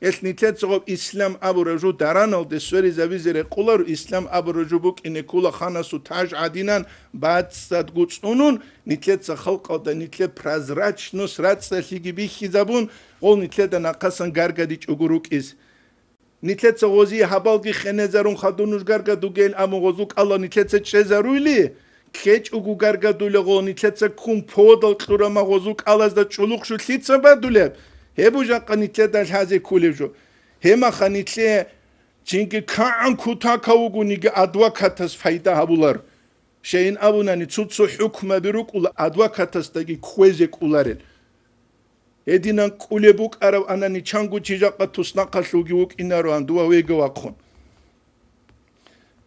Гьелъ нилъеца гъоб ислам абураб жо дараналде сверизабизе рекъоларо, ислам абураб жо букӀине ккола ханасул таж гӀадинан бацӀцӀадго цӀунун, нилъеца халкъалда нилъер прозрачность рацӀцӀалъиги бихьизабун, гъол нилъеда нахъасан гаргадичӀого рукӀиз. Нилъеца гъозие гьабалги хенезарун хадур нуж гаргадугейин абун гъозул кӀалал нилъеца чӀезаруйли, ккечӀого гаргадулел гъо, нилъеца ккун подал кьурама гъозул кӀалазда чӀулухъ жо лъица бадулеб? Гьеб жакъа нилъеда лъазе кколеб жо. Гьемаха нилъе чинги кагӀан кутакав вугониги адвокатас пайда гьабулар. Щайин абунани, цо-цо хӀукмаби рукӀула адвокатасдаги кквезе кӀоларел. Гьединан кӀулеб букӀараб анани чанго чи жакъа туснахъалъулги вукӀинароан дова вега вахъун.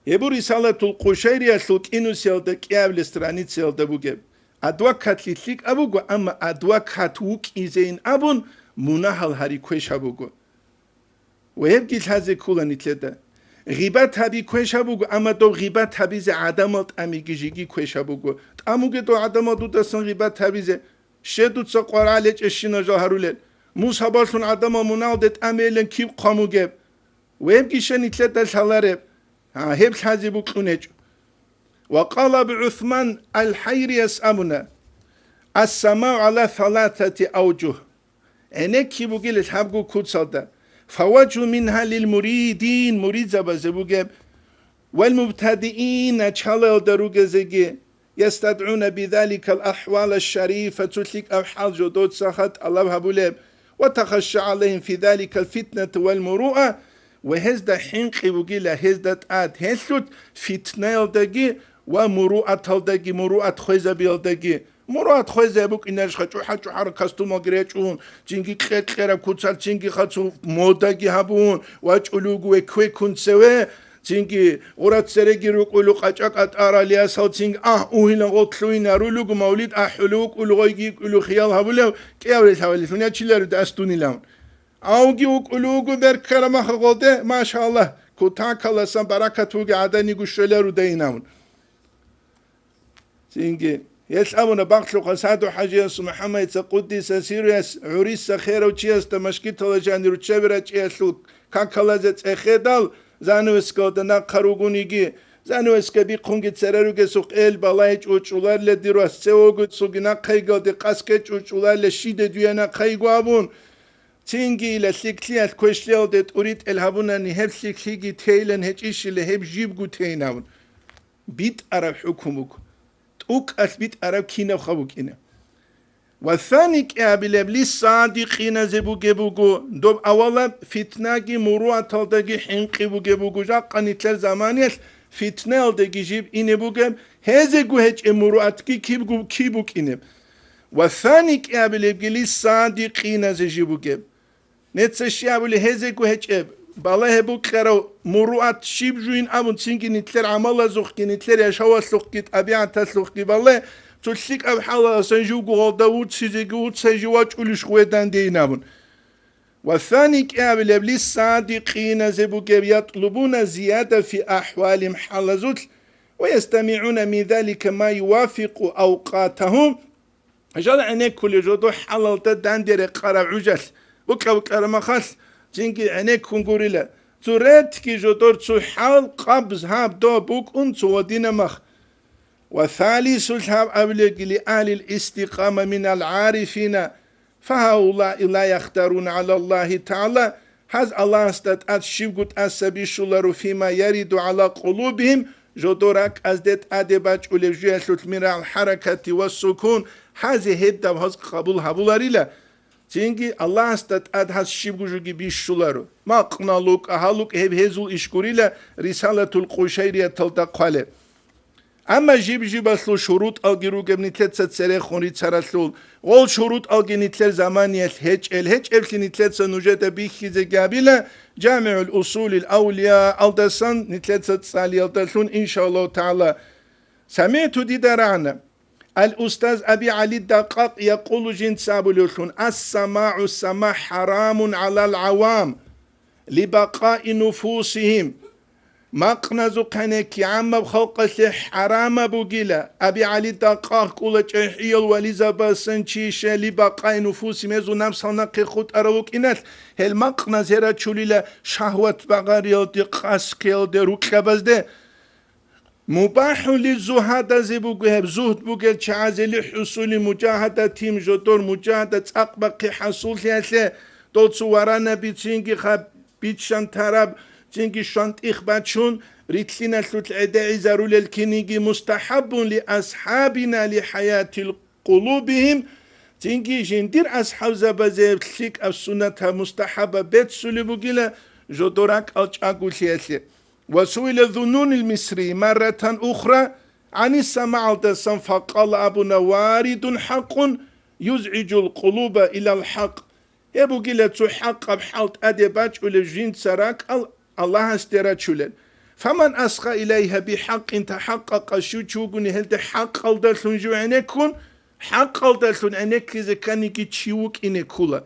Гьеб буго Рисалатул Къушайриялъул кӀинусиялда кӀиабилеб страницаялда бугеб. Адвокатлъи лъикӀаб буго, амма адвокат вукӀизейин абун мунагьал гьари квешаб буго. Ва гьебги лъазе ккола нилъеда. Гъибат гьаби квешаб буго, амма дов гъибат гьабизе гӀадамал тӀамиги жеги квешаб буго. ТӀамуге дов гӀадамал дудасан гъибат гьабизе. Щай дуца къваригӀел гьечӀебщинаб жал гьарулел? Мусабалъун гӀадамал мунагьалде тӀамейилан киб хъван бугеб? Гьебги щай нилъеда лъалареб? Гьа, гьеб лъазе букьун гьечӀо. Ва къала Абу ГӀусман ал-ХӀайрияс абуна: «Ас-самагӀу гӀала саласати авжугь». ГӀенекки бугила лъабго куцалда. Фаважу мингьа лил муридин, муридзабазе бугеб, вал мубтадиин, началаялда ругезеги, ястадгӀуна бидаликал ахӀвала шарифа, цо лъикӀаб хӀал жо доцаха тӀалаб гьабулеб, ва тахашша гӀалайгьим фи даликал фитнату вал муруа, ва гьезда хӀинкъи бугила, гьезда тӀад гьелъут фитнаялдаги ва муруаталдаги, муруат хвезабиялдаги. Муруат хвезаб букӀинарищха, чӀухӀа-чӀухӀара костюмалги речӀун, цинги кьер-кьераб куцалъ, цинги хацун модаги гьабун, вачӀулев вуго векквеккун цеве, цинги гъура цереги рукӀулев къачӀа-къатӀаралиясал, цинги агь угьилан гъол лъугьинарулего, мавлид ахӀулев вукӀулев, гъойги йикӀулев хиял гьабулев, кӀияврел гьавалилъун ячиларуда ас дунилан. Авги вукӀулев вуго берккараб махалъ гъолде, машаллагь, кутакаласан баракат бугеб гӀаданиго щвеларудайин абун. Цинги, гьелъ абуна бакълъухъа СагӀду-хӀажиясул МухӀаммадица къуддиса сирруяс гӀуриса херав чиясда машгиталда жанир руччаби рачӀиялъул какалазе цӀехедал, занавескалда нахъа ругониги, занавеска бихъунги цере ругесухъ эл балай чӀучӀуларила дир вас, цевого цоги нахъайгалде къаске чӀучӀуларила, щиде дуе нахъайго абун, цинги ила лъикӀлъиялъ квешлъиялде тӀуритӀел гьабунани, гьеб лъикӀлъиги тейилан гьечӀищила, гьеб жибго тейин абун. БитӀараб хӀукму буго. ТӀукӀалъ битӀараб кинабха букӀина. Ва сани кӀиабилеб лиссадикъиназе бугеб буго, доб авалаб фитнаги муруаталдаги хӀинкъи бугеб буго, жакъа нилъер заманиялъ фитнаялдаги жиб ине бугеб, гьезего гьечӀеб муруатги киб-, киб букӀинеб. Ва сани кӀиабилебги лиссадикъиназе жиб бугеб. Неца щиб абули гьезего гьечӀеб, балагье букьарав муруат щиб жуин абун, цинги нилъер гӀамалазухъги, нилъер яшавалъухъги, тӀабигӀаталъухъги бале, цо лъикӀаб хӀалаласан живго гъолда вуццизеги вуцай жив вачӀулищ гъведан дейин абун. Ва сани кӀиабилеб лиссадикъиназе бугеб, ятлубуна зияда фи ахӀвалим хӀалазулъ, ва ястамигӀуна мин залика ма ювафикъу авкъатагьум, Жал гӀенеккулел жодо хӀалалда данде рекъараб гӀужалъ, букӀа-букӀара махалъ, цинги гӀенеккун гурила, цо ретги жодор цо хӀал къабз гьаб доб букӀун цо гьадинаб мах. Ва салисулъ гьаб абилеги лиалил истикъама минал гӀарифина, фагьаулаи ла яхтаруна гӀала Аллагьи тагӀала, гьаз Аллагьасда тӀад щибго тӀаса бищуларо, фима яриду гӀала къулубихим, жодор ракӀазде тӀаде бачӀулеб жуялъулъ мирал хӀаракати ва сукун, гьазе гьеб даб гьаз къабул гьабуларила. Цинги Аллагьасда тӀад гьаз щибго жуги бищуларо. Макъна лукӀа, гьалукӀ гьеб гьезул иш гурила Рисалатул Къушайрияталда хъвалеб. Амма жиб-жибалъул шурутӀалги ругеб нилъеца церехун рицаралъул, гъол шурутӀалги нилъер заманиялъ гьечӀел, гьечӀеблъи нилъеца нужеда бихьизеги гьабила, ЖамигӀул Усулил Авлияалдасан нилъеца цӀалиялдалъун, иншааллагьу тагӀала. СамигӀту, дида рагӀана, ал-устаз Аби ГӀали Дакъакъ якъулу, жинца абулевлъун: «Ас-самагӀу сама хӀарамун гӀалал гӀавам, либакъаи нуфусихим». Макъназухъ гьанекки гӀаммаб халкъалъе хӀарамаб бугила, Аби ГӀали Дакъакъ кӀула чӀехӀиял вализабасан чи щай, либакъаи нуфусихим, гьезул напсал нахъе хутӀарав вукӀиналъ, гьел макъназ гьерачулила шагьват багъариялде, къаскиялде, рукьабазде. МубахӀули зугьадазе буго гьеб, зугьд бугел чагӀазели хӀусули мужагьадатим, жодор мужагьада цӀакъ бахъи хӀасуллъиялъе, дол цо варанаби цинги хаб-, биччан тараб, цинги щвантӀих бачун, рилълъиналъулъ гӀедегӀизарулел киниги, мустахӀаббун ли асхӀабина ли хӀаятил къулубихим, цинги жиндир асхӀабзабазе лъикӀаб суннатаб мустахӀабаб беццулеб бугила жодор ракӀал чӀаголъиялъе. Ва суила Зуннунил Мисри марратан ухра гӀанис самагӀалдасан, факъала, абуна: «Варидун хӀакъун юзгӀижул къулуба илал хӀакъ». Гьеб бугила цо хӀакъаб хӀал тӀаде бачӀулеб жинца ракӀал Аллагьасде рачулел. «Фаман асгъа илайгьа бихӀакъин», тахӀакъакъа щив чи вугони гьелде хӀакъалдалъун жив гӀенеккун, хӀакъалдалъун гӀенеккизе кканиги чи вукӀине ккула.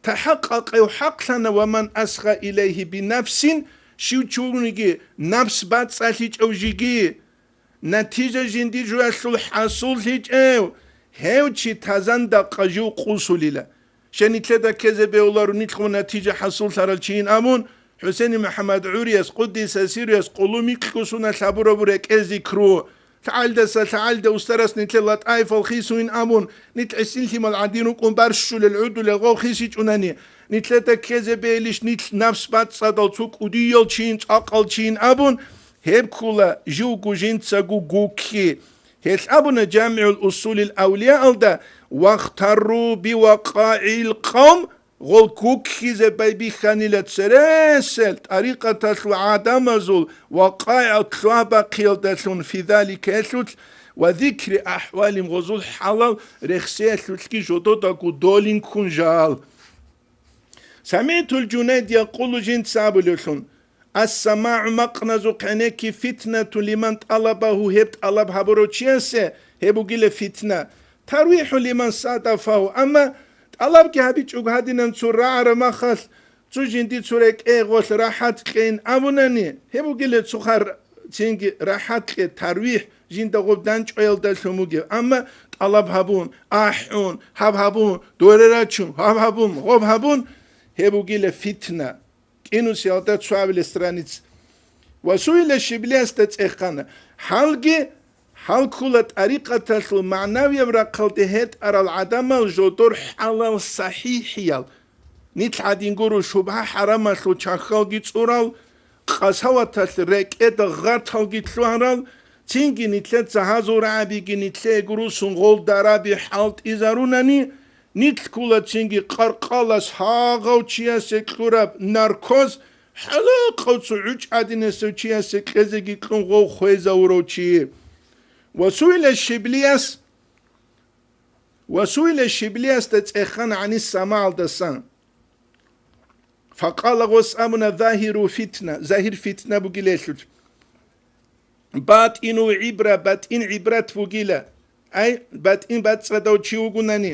ТахӀакъакъав хӀакълъана: «Ва ман асгъа илайгьи бинафсин», щив чи вугониги напс бацӀцӀалъичӀав жиги, натижа жиндир жоялъул хӀасуллъичӀев, гьев чи тазандакъа жив къусулила. Щай нилъеда ккезе бегьуларо нилъго натижа хӀасуллъарал чийин абун, ХӀусени МухӀаммад гӀурияс, къуддиса сирруяс, къулумикьго суналъ гьабураб рекӀел зикру. ЛъагӀалдаса лъагӀалда устарас нилъер латӀаифал хисуин абун, нилъ гӀисин лъимал гӀадин рукӀун барщулел гӀудулел гъов хисичӀунани, нилъеда ккезе бегьилищ нилъ напс бацӀцӀадал цо кӀудиял чийин, цӀакъал чийин абун, гьеб ккула живго жинцаго гукки. Гьелъ абуна ЖамигӀул Усулил Авлияалда: «Вахтарру бивакъаил къавм гъол куккизе байбихьанила цересел тӀарикъаталъул гӀадамазул вакъаигӀал лъугьа-бахъиялдалъун фи залика гьелъулъ ва зикри ахӀвалим гъозул хӀалал рехсеялъулъги жододаго долин ккун жал. СамигӀтул Жунайд якъулу жинца абулевлъун, ас-самагӀу макъназухъ гӀенекки фитнату лиман тӀалабагьу гьеб тӀалаб гьабурав чиясе гьеб бугила фитна, тарвихӀу лиман садафагьу, амма тӀалабги гьабичӀого гьадинан цо рагӀараб махалъ, цо жинди цо рекӀее гъолъ рахӀат кьейин абунани, гьеб бугила цо хар цинги рахӀат кье, тарвихӀ жинда гъоб данчӀваялдалъун бугеб, амма тӀалаб гьабун, ахӀун, гьаб гьабун, доре рачун, гьаб гьабун, гъоб гьабун, гьеб бугила фитна. КӀинусиялда цоабилеб страница. Ва суила Шиблиясда цӀехана. Гьалги, гьал ккула тӀарикъаталъул магӀнавияб рахъалде гьетӀарал гӀадамал жодор хӀалал сахӀихӀиял. Нилъ гӀадин гуро шубгьа-хӀарамалъул чахьалги цӀурал, къасаваталъ рекӀеда гъаталги лъугьарал, цинги нилъеца гьазул рагӀабиги нилъее гурусун гъол дараби хӀалтӀизарунани, нилъ ккула цинги къаркъалас гьагъав чиясе кьураб наркоз, хӀалакъав цо гӀучӀ гӀадинасев чиясе кьезеги кьун гъов хвезавурав чи. Ва суила Шиблияс, ва суила Шиблиясда цӀехана гӀанис самагӀалдасан. Факъала гъос абуна, загьиру фитна, загьир фитна бугилелъул. БатӀину гӀибра, батӀин гӀибрат бугила. Ай, батӀин бацӀцӀадав чи вугунани.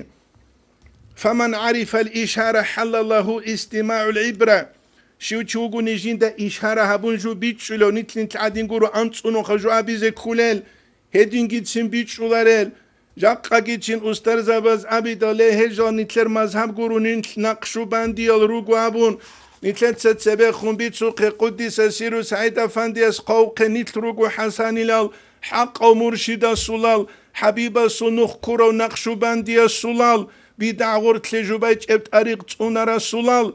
Фаман гӀарифал ишара хӀалла лагьу истимагӀул гӀибра. Щив чи вугуни жинда ишара гьабун жо бичӀчӀулев, нилъ-нилъ гӀадин гуро анцӀунуха жо абизе кколел, гьедингицин бичӀчӀуларел. Жакъагичин устарзабаз абидал, гьел жал нилъер мазгьаб гуро нилъ накъшубандиял руго абун, нилъеца цебехун бицухъе, къуддиса сиру СагӀид-афандияс хъвавухъе нилъ руго хӀасанилал, хӀакъав муршидасулал, ХӀабибасул нух ккурав накъшубандиясулал, бидгӀа гъортлъи жубайчӀеб тӀарикъ цӀунарасулал,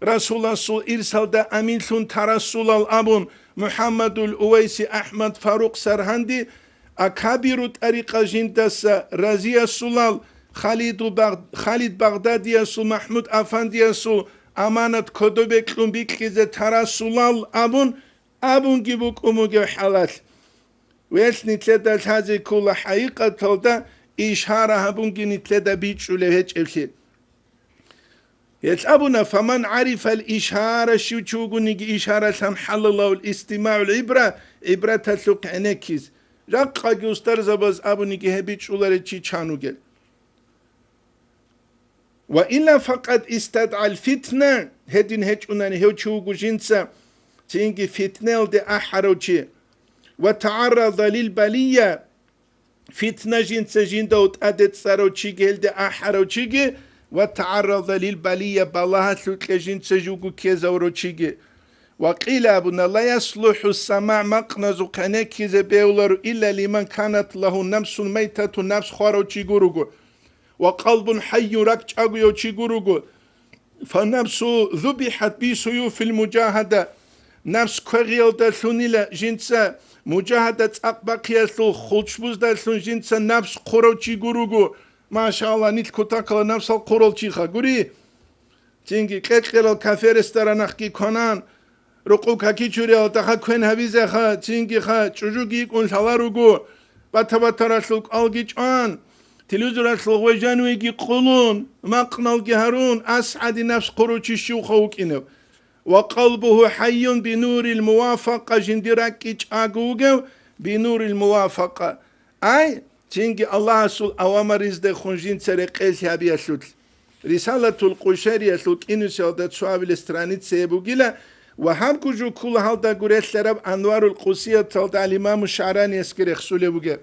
Расуласул ирсалда аминлъун тарасулал абун, МухӀаммадул Увайси, АхӀмад Фарукъ Саргьанди, акабиру тӀарикъа жиндаса разиясулал, Халиду Баг-, Халид Багъдадиясул, МахӀмуд Афандиясул аманат кодобе кьун бикьизе тарасулал абун, абунги букӀун бугеб хӀалалъ. Велъ нилъеда лъазе ккола хӀакъикъаталда ишара гьабунги нилъеда бичӀчӀулеб гьечӀеблъи. Гьелъ абуна, фаман гӀарифал ишара, щив чи вугониги ишаралъан хӀалалав истимагӀул гӀибра, гӀибраталъухъ гӀенеккиз. Жакъаги устарзабаз абуниги гьеб бичӀчӀуларев чи чан вугел. Ва илла факъат истадгӀал фитна, гьедин гьечӀунани гьев чи вуго жинца цинги фитнаялде ахӀарав чи. Ва тагӀаррада лил балия, фитна жинца жинда тӀаде цӀарав чиги, гьелде ахӀарав чиги, ва тагӀаррада лил балия, балагьалъукье жинца жуго ккезавурав чиги. Ва къила абуна, ла яслухӀу самагӀ, макъназухъ гӀенеккизе бегьуларо, илла лиман канат лагьу нафсун майтатун, нафс хварав чи гуруго. Ва къалбун хӀайюн, ракӀчӀагояв чи гуруго. Фа нафсу зубихӀат би суюфил мужагьада. Нафс квегъиялдалъунила жинца, мужагьада цӀакъ бахъиялъул хучбуздалъун жинца нафс хъурав чи гуруго. Машалла, нилъ кутакала нафсал хъурал чиха гури. Цинги кьекьерал кафе-ресторанахъги кванан, рукъу какичуриялдаха квен гьавизеха, цингиха чӀужуги йикӀун лъала руго, бата-батаралъул кӀалги чӀван, телевизоралъул гъвежанвиги къулун, макъналги гьарун, асгӀади нафс хъурав чи щивха вукӀинев. Ва къалбугьу хӀайюн бинурил мувафакъа, жиндир ракӀги чӀаго вугев бинурил мувафакъа. Ай, цинги Аллагьасул авамариздехун жинца рекъелъи гьабиялъулъ. Рисалатул Къушариялъул кӀинусиялда цоабилеб страница гьеб бугила ва гьаб гужу ккула гьалда гурелъараб Анварул Къусияталда ал-Имаму ШагӀраниясги рехсулеб бугеб.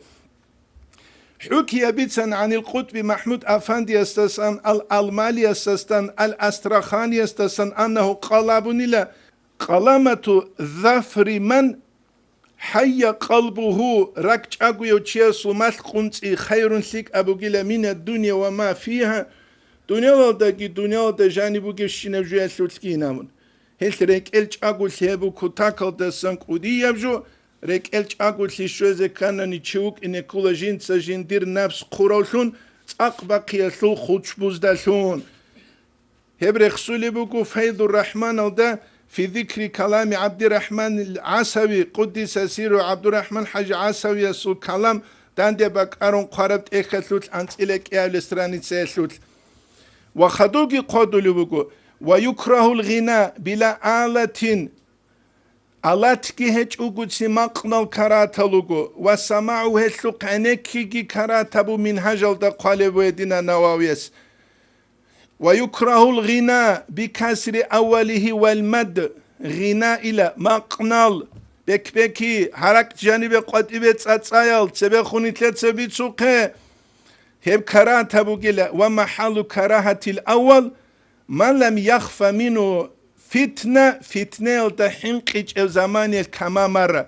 ХӀукия бицан гӀанил къутӀби МахӀмуд Афандиясдасан, ал-Алмалиясдасан, ал-Астраханиясдасан аннагьу къала абунила, къаламату зафри ман хӀайя къалбугьу, ракӀчӀагояв чиясул малъ къунцӀи, хайрун лъикӀаб бугила мина дунья ва ма фигьа, дунялалдаги дунялалда жаниб бугебщинаб жуялъулъгин абун. Гьелъ рекӀел чӀаголъи гьеб кутакалдасан кӀудияб жо, рекӀел чӀаголъи щвезе кканани чи вукӀине ккола жинца жиндир напс хъуравлъун, цӀакъ бахъиялъул хучбуздалъун. Гьеб рехсулеб буго Файзур Рахманалда, фи зикри калами ГӀабдирахманил ГӀасави, къуддиса сирру, ГӀабдурахман ХӀажи ГӀасавиясул калам данде бакӀарун хъвараб тӀехьалъулъ анцӀила кӀиабилеб страницаялъулъ. Ва хадубги хъодулеб буго: «Ва юкрагьул гъина била алатин». Алатги гьечӀогуцин макънал каратал руго, ва самагӀу гьелъухъ гӀенеккиги каратабу Мингьажалда хъвалеб бугедина Нававияс. «Ва юкрагьул гъина бикасри аввалихи вал мад». Гъина ила макънал, бек-беки, гьаракь жанибе къватӀибе цӀацӀаял, цебехун нилъеца бицухъе. Гьеб карагьат бугила, ва махӀаллу карагьатил аввал, ма лам яхфа мингьу фитна, фитнаялда хӀинкъичӀев заманиялъ кама марра.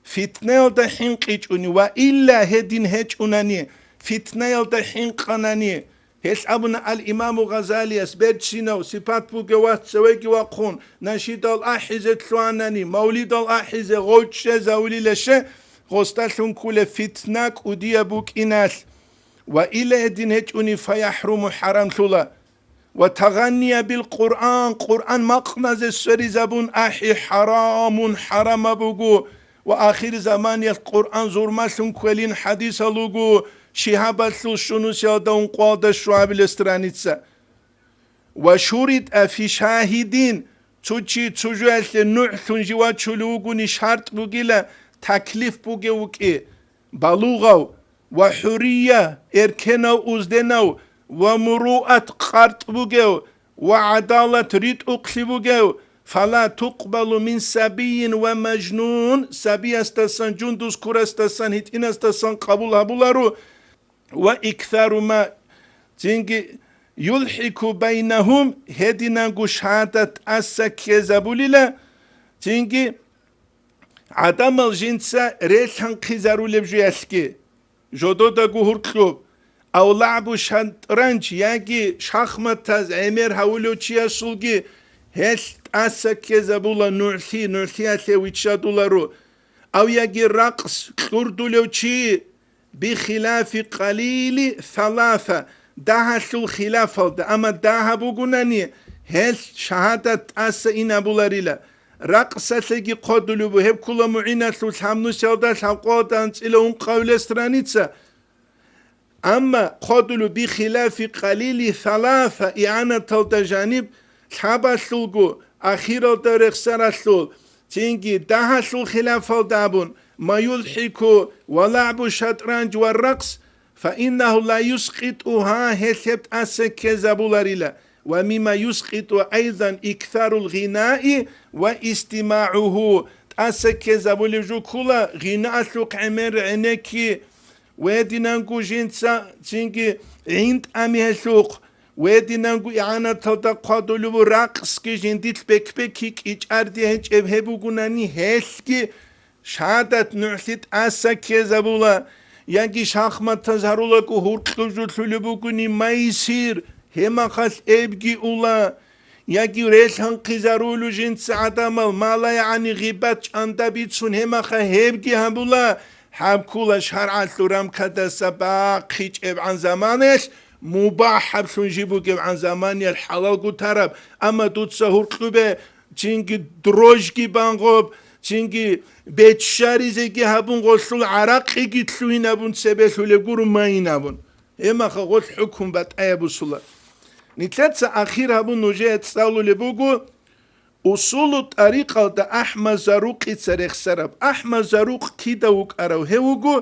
Фитнаялда хӀинкъичӀуни ва илла гьедин гьечӀунани, фитнаялда хӀинкъанани, гьелъ абуна ал-Имаму Гъазалияс, берцинав, сипат бугев вас цевеги вахъун, нашидал ахӀизе лъугьанани, мавлидал ахӀизе гъов чӀезавулилаще, гъосдалъун кколеб фитна кӀудияб букӀиналъ. Ва илла гьедин гьечӀуни, фаяхӀруму, хӀарамлъула. Ва тагъанния бил Къуръан, Къуръан макъназе сверизабун ахӀи хӀарамун, хӀарамаб буго, ва ахир заманиялъ Къуръан зурмалъун кквелин хӀадисал руго, Шигьабалъул щунусиялда ункъоялда щуабилеб страница. Ва шуритӀа фи шагьидин, цо чи цо жоялъе нугӀлъун жив вачулев вугони шартӀ бугила, таклиф бугев вукӀи, балугъав ва хӀурия, эркенав узденав, ва муруат, къартӀ бугев, ва гӀадалат, ритӀухълъи бугев, фала тукъбалу мин сабийин ва мажнун, сабиясдасан, жундуз ккурасдасан, гьитӀинасдасан къабул гьабуларо, ва иксару ма, цинги юлхӀику байнагьум, гьединанго шагьадат тӀаса ккезабулила, цинги гӀадамал жинца релъанхъизарулеб жуялъги, жододаго гьуркьуб, ав лагӀбу шатӀранж яги шахматаз гӀемер гьавулев чиясулги гьелъ тӀаса ккезабула нугӀлъи, нугӀлъиялъе виччадуларо, ав яги ракъс кьурдулев чи, бихилафи къалили саласа, дагьалъул хилафалда, амма дагьаб бугунани, гьелъ шагьадат тӀаса инабуларила. Ракъсалъеги хъодулеб буго, гьеб ккола мугӀиналъул лъабнусиялда лъабкъоялда анцӀила ункъабилеб страница. Амма хъодулеб бихилафи къалили саласа, игӀанаталда жаниб лъабалъулго, ахиралда рехсаралъул, цинги дагьалъул хилафалда абун, ма юлхӀику ва лагӀбу шатӀранж ва ракъс, фаиннагьу ла юскъитӀугьа, гьелъ гьеб тӀаса ккезабуларила, ва мимма юскъитӀу айзан иксарул гъинаи ва истимагӀугьу, тӀаса ккезабулеб жо ккола гъинаалъухъ гӀемер гӀенекки, гьединанго жинца цинги гӀинтӀами гьелъухъ, гьединанго игӀанаталда хъвадулев ракъсги жиндилъ бек-бекги кӀичӀарди гьечӀеб гьеб бугунани гьелъги шагьадат нугӀлъи тӀаса ккезабула, яги шахматаз гьарулаго гьуркьуб жо лъулеб бугони майсир, гьемахалъ эбги ула, яги релъанхъизарулев жинца гӀадамал, ма ла ягӀни гъибат чӀанда бицун гьемаха гьебги гьабула, гьаб ккола шаргӀалъул рамкадаса бахъичӀебгӀан заманаялъ, мубахӀаблъун жиб бугебгӀан заманаялъ хӀалалгутараб, амма дуца гьуркьубе, цинги дрожги бангъоб, цинги беччаризеги гьабун, гъолъул гӀаракъиги лъугьинабун, цебе лъулеб гуро майинабун. Гьемаха гъолъ хӀукму батӀаяб бусула. Нилъеца ахир гьабун нужее цӀалулеб буго, усулу тӀарикъалда АхӀмад Зарукъица рехсараб. АхӀмад Зарукъ кида вукӀарав? Гьев вуго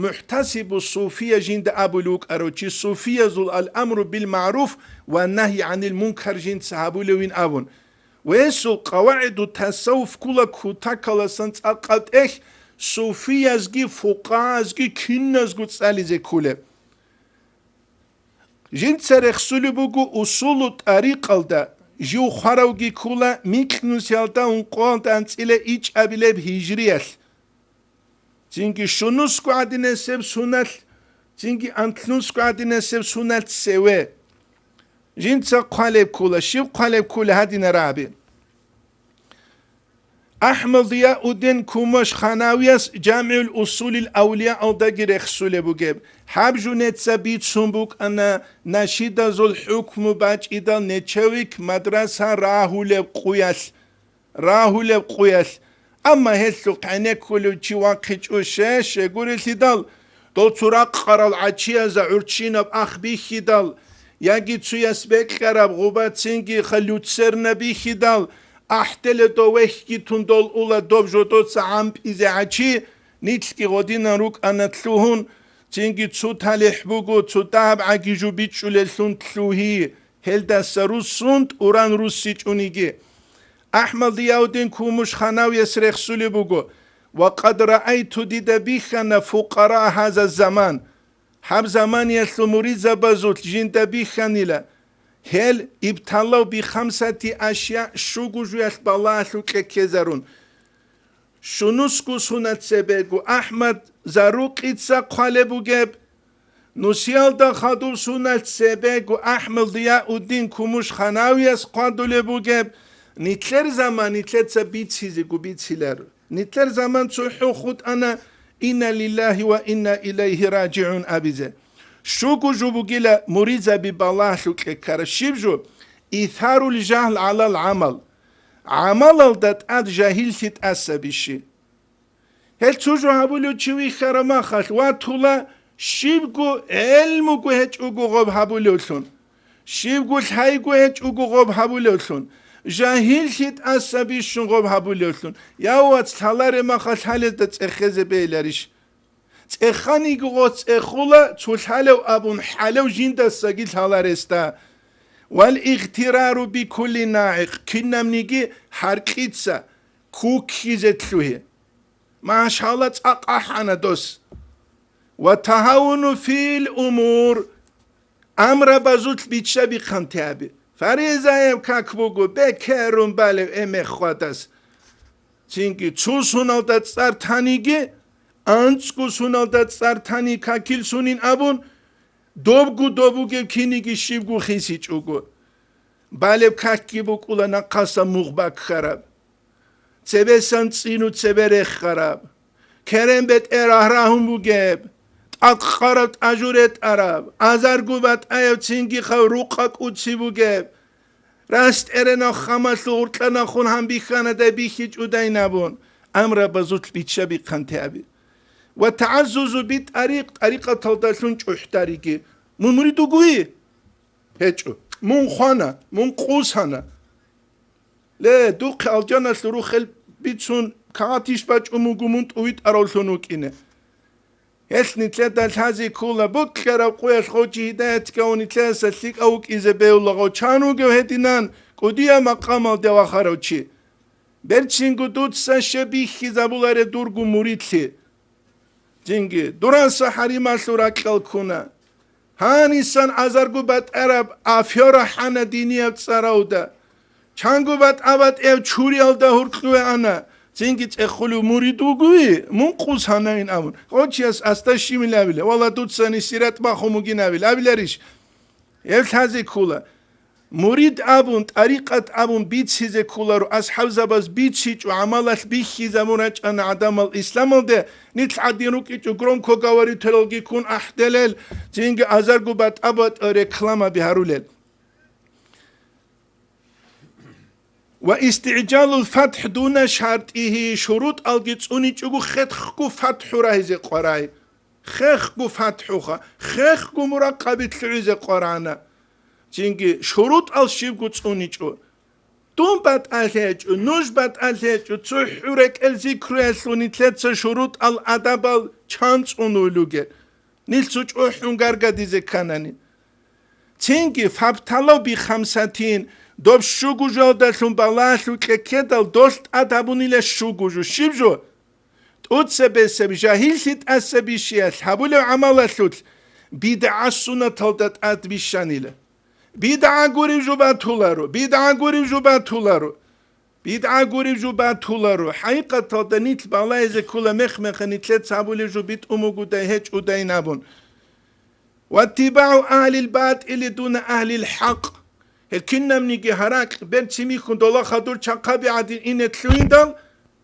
МухӀтасибу Суфия жинда абулев вукӀарав чи, суфиязул ал-амру бил-магӀруф ва нагьи гӀанил мункар жинца гьабулевин абун. Ва гьесул КъавагӀиду тасаввуф ккола кутакаласан цӀакъ тӀехь, суфиязги фукъагьазги киназго цӀализе кколеб. Жинца рехсулеб буго усулу тӀарикъалда, жив хваравги ккола микьнусиялда ункъоялда анцӀила ичӀабилеб гьижриялъ. Цинги щунусго гӀадинасеб суналъ, цинги анлънусго гӀадинасеб суналъ цеве. Жинца хъвалеб ккола, щиб хъвалеб ккола гьадинараб? АхӀмад Зияуддин Кумуш-Ханавияс ЖамигӀул Усулил Авлияалдаги рехсулеб бугеб. Гьаб жо неца бицун букӀана, нашидазул хӀукму бачӀидал нечевик мадраса рагьулеб къуялъ, рагьулеб къуялъ. Амма гьелъухъ гӀенеккулев чи вахъичӀо, щай-щай гурелъидал, дол цо ракъарал гӀачияз гӀурччинаб ах бихьидал, яги цуяс бекьараб гъубацинги халуцерна бихьидал, ахӀделе дов вехьги тун дол ула доб жодоца гӀампӀизе гӀачи, нилъги гъодинан рукӀана лъугьун, цинги цо талихӀ буго, цо дагьаб гӀаги жо бичӀчӀулеллъун лъугьи, гьелдаса руссун тӀуран руссичӀониги. АхӀмад Зияуддин Кумуш-Ханавияс рехсулеб буго: «Ва къад раайту, дида бихьана, фукъараа гьаза заман». Гьаб заманиялъул муридзабазулъ жинда бихьанила, гьел ибталав бихамсати ашя, щуго жуялъ балагьалъукье ккезарун. Щунусго суна цебего АхӀмад Зарукъица хъвалеб бугеб, нусиялда хадуб суна цебего АхӀмад Зияуддин Кумуш-Ханавияс хъвадулеб бугеб, нилъер заман нилъеца бицизего бициларо. Нилъер заман цохӀо хутӀана: «Инна лиллагьи ва инна илайгьи ражигӀун» абизе. Щуго жо бугила муридзаби балагьалъукье ккараб щиб жо? Исарул жагьл гӀалал гӀамал. ГӀамалалда тӀад жагьиллъи тӀаса бищи. Гьел цо жо гьабулев чи вихьараб махалъ ватула, щибго гӀелмуго гьечӀого гъоб гьабулевлъун, щибго лъайго гьечӀого гъоб гьабулевлъун, жагьиллъи тӀаса бищун гъоб гьабулевлъун. Я, вац, лъаларе махалъ гьалезда цӀехезе бейиларищ? ЦӀеханиги гъос цӀехула, цо лъалев абун хӀалев жиндасаги лъаларесда. Вал игътирару бикулли нагӀикъ, кинабниги гьаркьица, куккизе лъугьи. Машалла, цӀакъ ахӀана дос. Ва тагьавуну фил умур, амрабазулъ бичча-бихъанте гьаби. Фаризаяб как буго, бекерун балев эме хвадас. Цинги цо суналда цӀар таниги, анцӀго суналда цӀар тани какил сунин абун, добгу доб бугеб киниги щибго хисичӀого. Балеб какги букӀула нахъасан мугъ баккараб, цебесан цӀину цебе рехараб, керен бетӀер рагьрагьун бугеб, тӀадкъараб тӀажу ретӀараб, азарго батӀаяб цинги хав рукъа кӀуци бугеб, рас тӀеренав хамалъул гъуркьанахун гьанбихьанадай бихьичӀудайин абун, амрабазулъ бичча-бихъанте аби. Ва тагӀаззузу битӀарикъ, тӀарикъаталдалъун чӀухӀдариги. Мун мурид вугои? ГьечӀо. Мун хвана, мун къусана. Ле, духъе алжаналъур рухел бицун, кагъатищ бачӀун буго мун тӀувитӀаравлъун вукӀине. Гьелъ нилъеда лъази ккола, бокьараб къуялъ гъов чи гьидаят ккавун нилъеца лъикӀав вукӀизе бегьулаго, чан вугев гьединан кӀудияб макъамалде вахарав чи. Берцинго дуца щай бихьизабулареб дурго муридлъи. Цинги, дураса хӀарималъул ракьал ккуна. Гьанисан азарго батӀараб афера хӀана динияб цӀаравда. Чанго батӀа-батӀияб чуриялда гьуркьуе ана. Цинги цӀехулев мурид вугои, мун къусанайин абун. Гъочияс асда щимил абила, вала дуцани сират бахун бугин абил, абиларищ? Гьеб лъазе ккола. Мурид абун, тӀарикъат абун бицизе кколаро, асхӀабзабаз бицичӀо, гӀамалалъ бихьизабун рачӀана гӀадамал исламалде, нилъ гӀадин рукӀичӀо громкоговорителалги ккун ахӀделел, цинги азарго батӀа-батӀа рекламаби гьарулел. Ва истигӀжалул фатхӀ дуна шартӀигьи, шурутӀалги цӀуничӀого хехго фатхӀу рагьизе къварай. Хехго фатхӀуха, хехго муракъаби лъугӀизе къварана. Цинги шурутӀал щибго цӀуничӀо. Дун батӀалъи гьечӀо, нуж батӀалъи гьечӀо, цохӀу рекӀел зикруялъул нилъеца шурутӀал адабал чан цӀунул ругел? Нилъ цо чӀухӀун гаргадизе кканани. Цинги фабталав бихамсатин, доб щугу жалдалъун балагьалъукье ккедал долъ тӀад гьабунила щугу жо. Щиб жо? ТӀуцебесеб жагьиллъи тӀаса бищиялъ гьабулев гӀамалалъулъ бидгӀа сунаталда тӀад бищанила. БидгӀа гурев жо батуларо, бидгӀа гурев жо батуларо, бидгӀа гурев жо батуларо. ХӀакъикъаталда нилъ балагьизе ккола мех-меха нилъеца гьабулев жо битӀун бугодай гьечӀодайин абун. «Ваттибагьу агьлил батӀили дуна агьлил хӀакъ». Гьел кинабниги гьаракь, берцин михьун дола хадур чахъаби гӀадин ине лъугьиндал,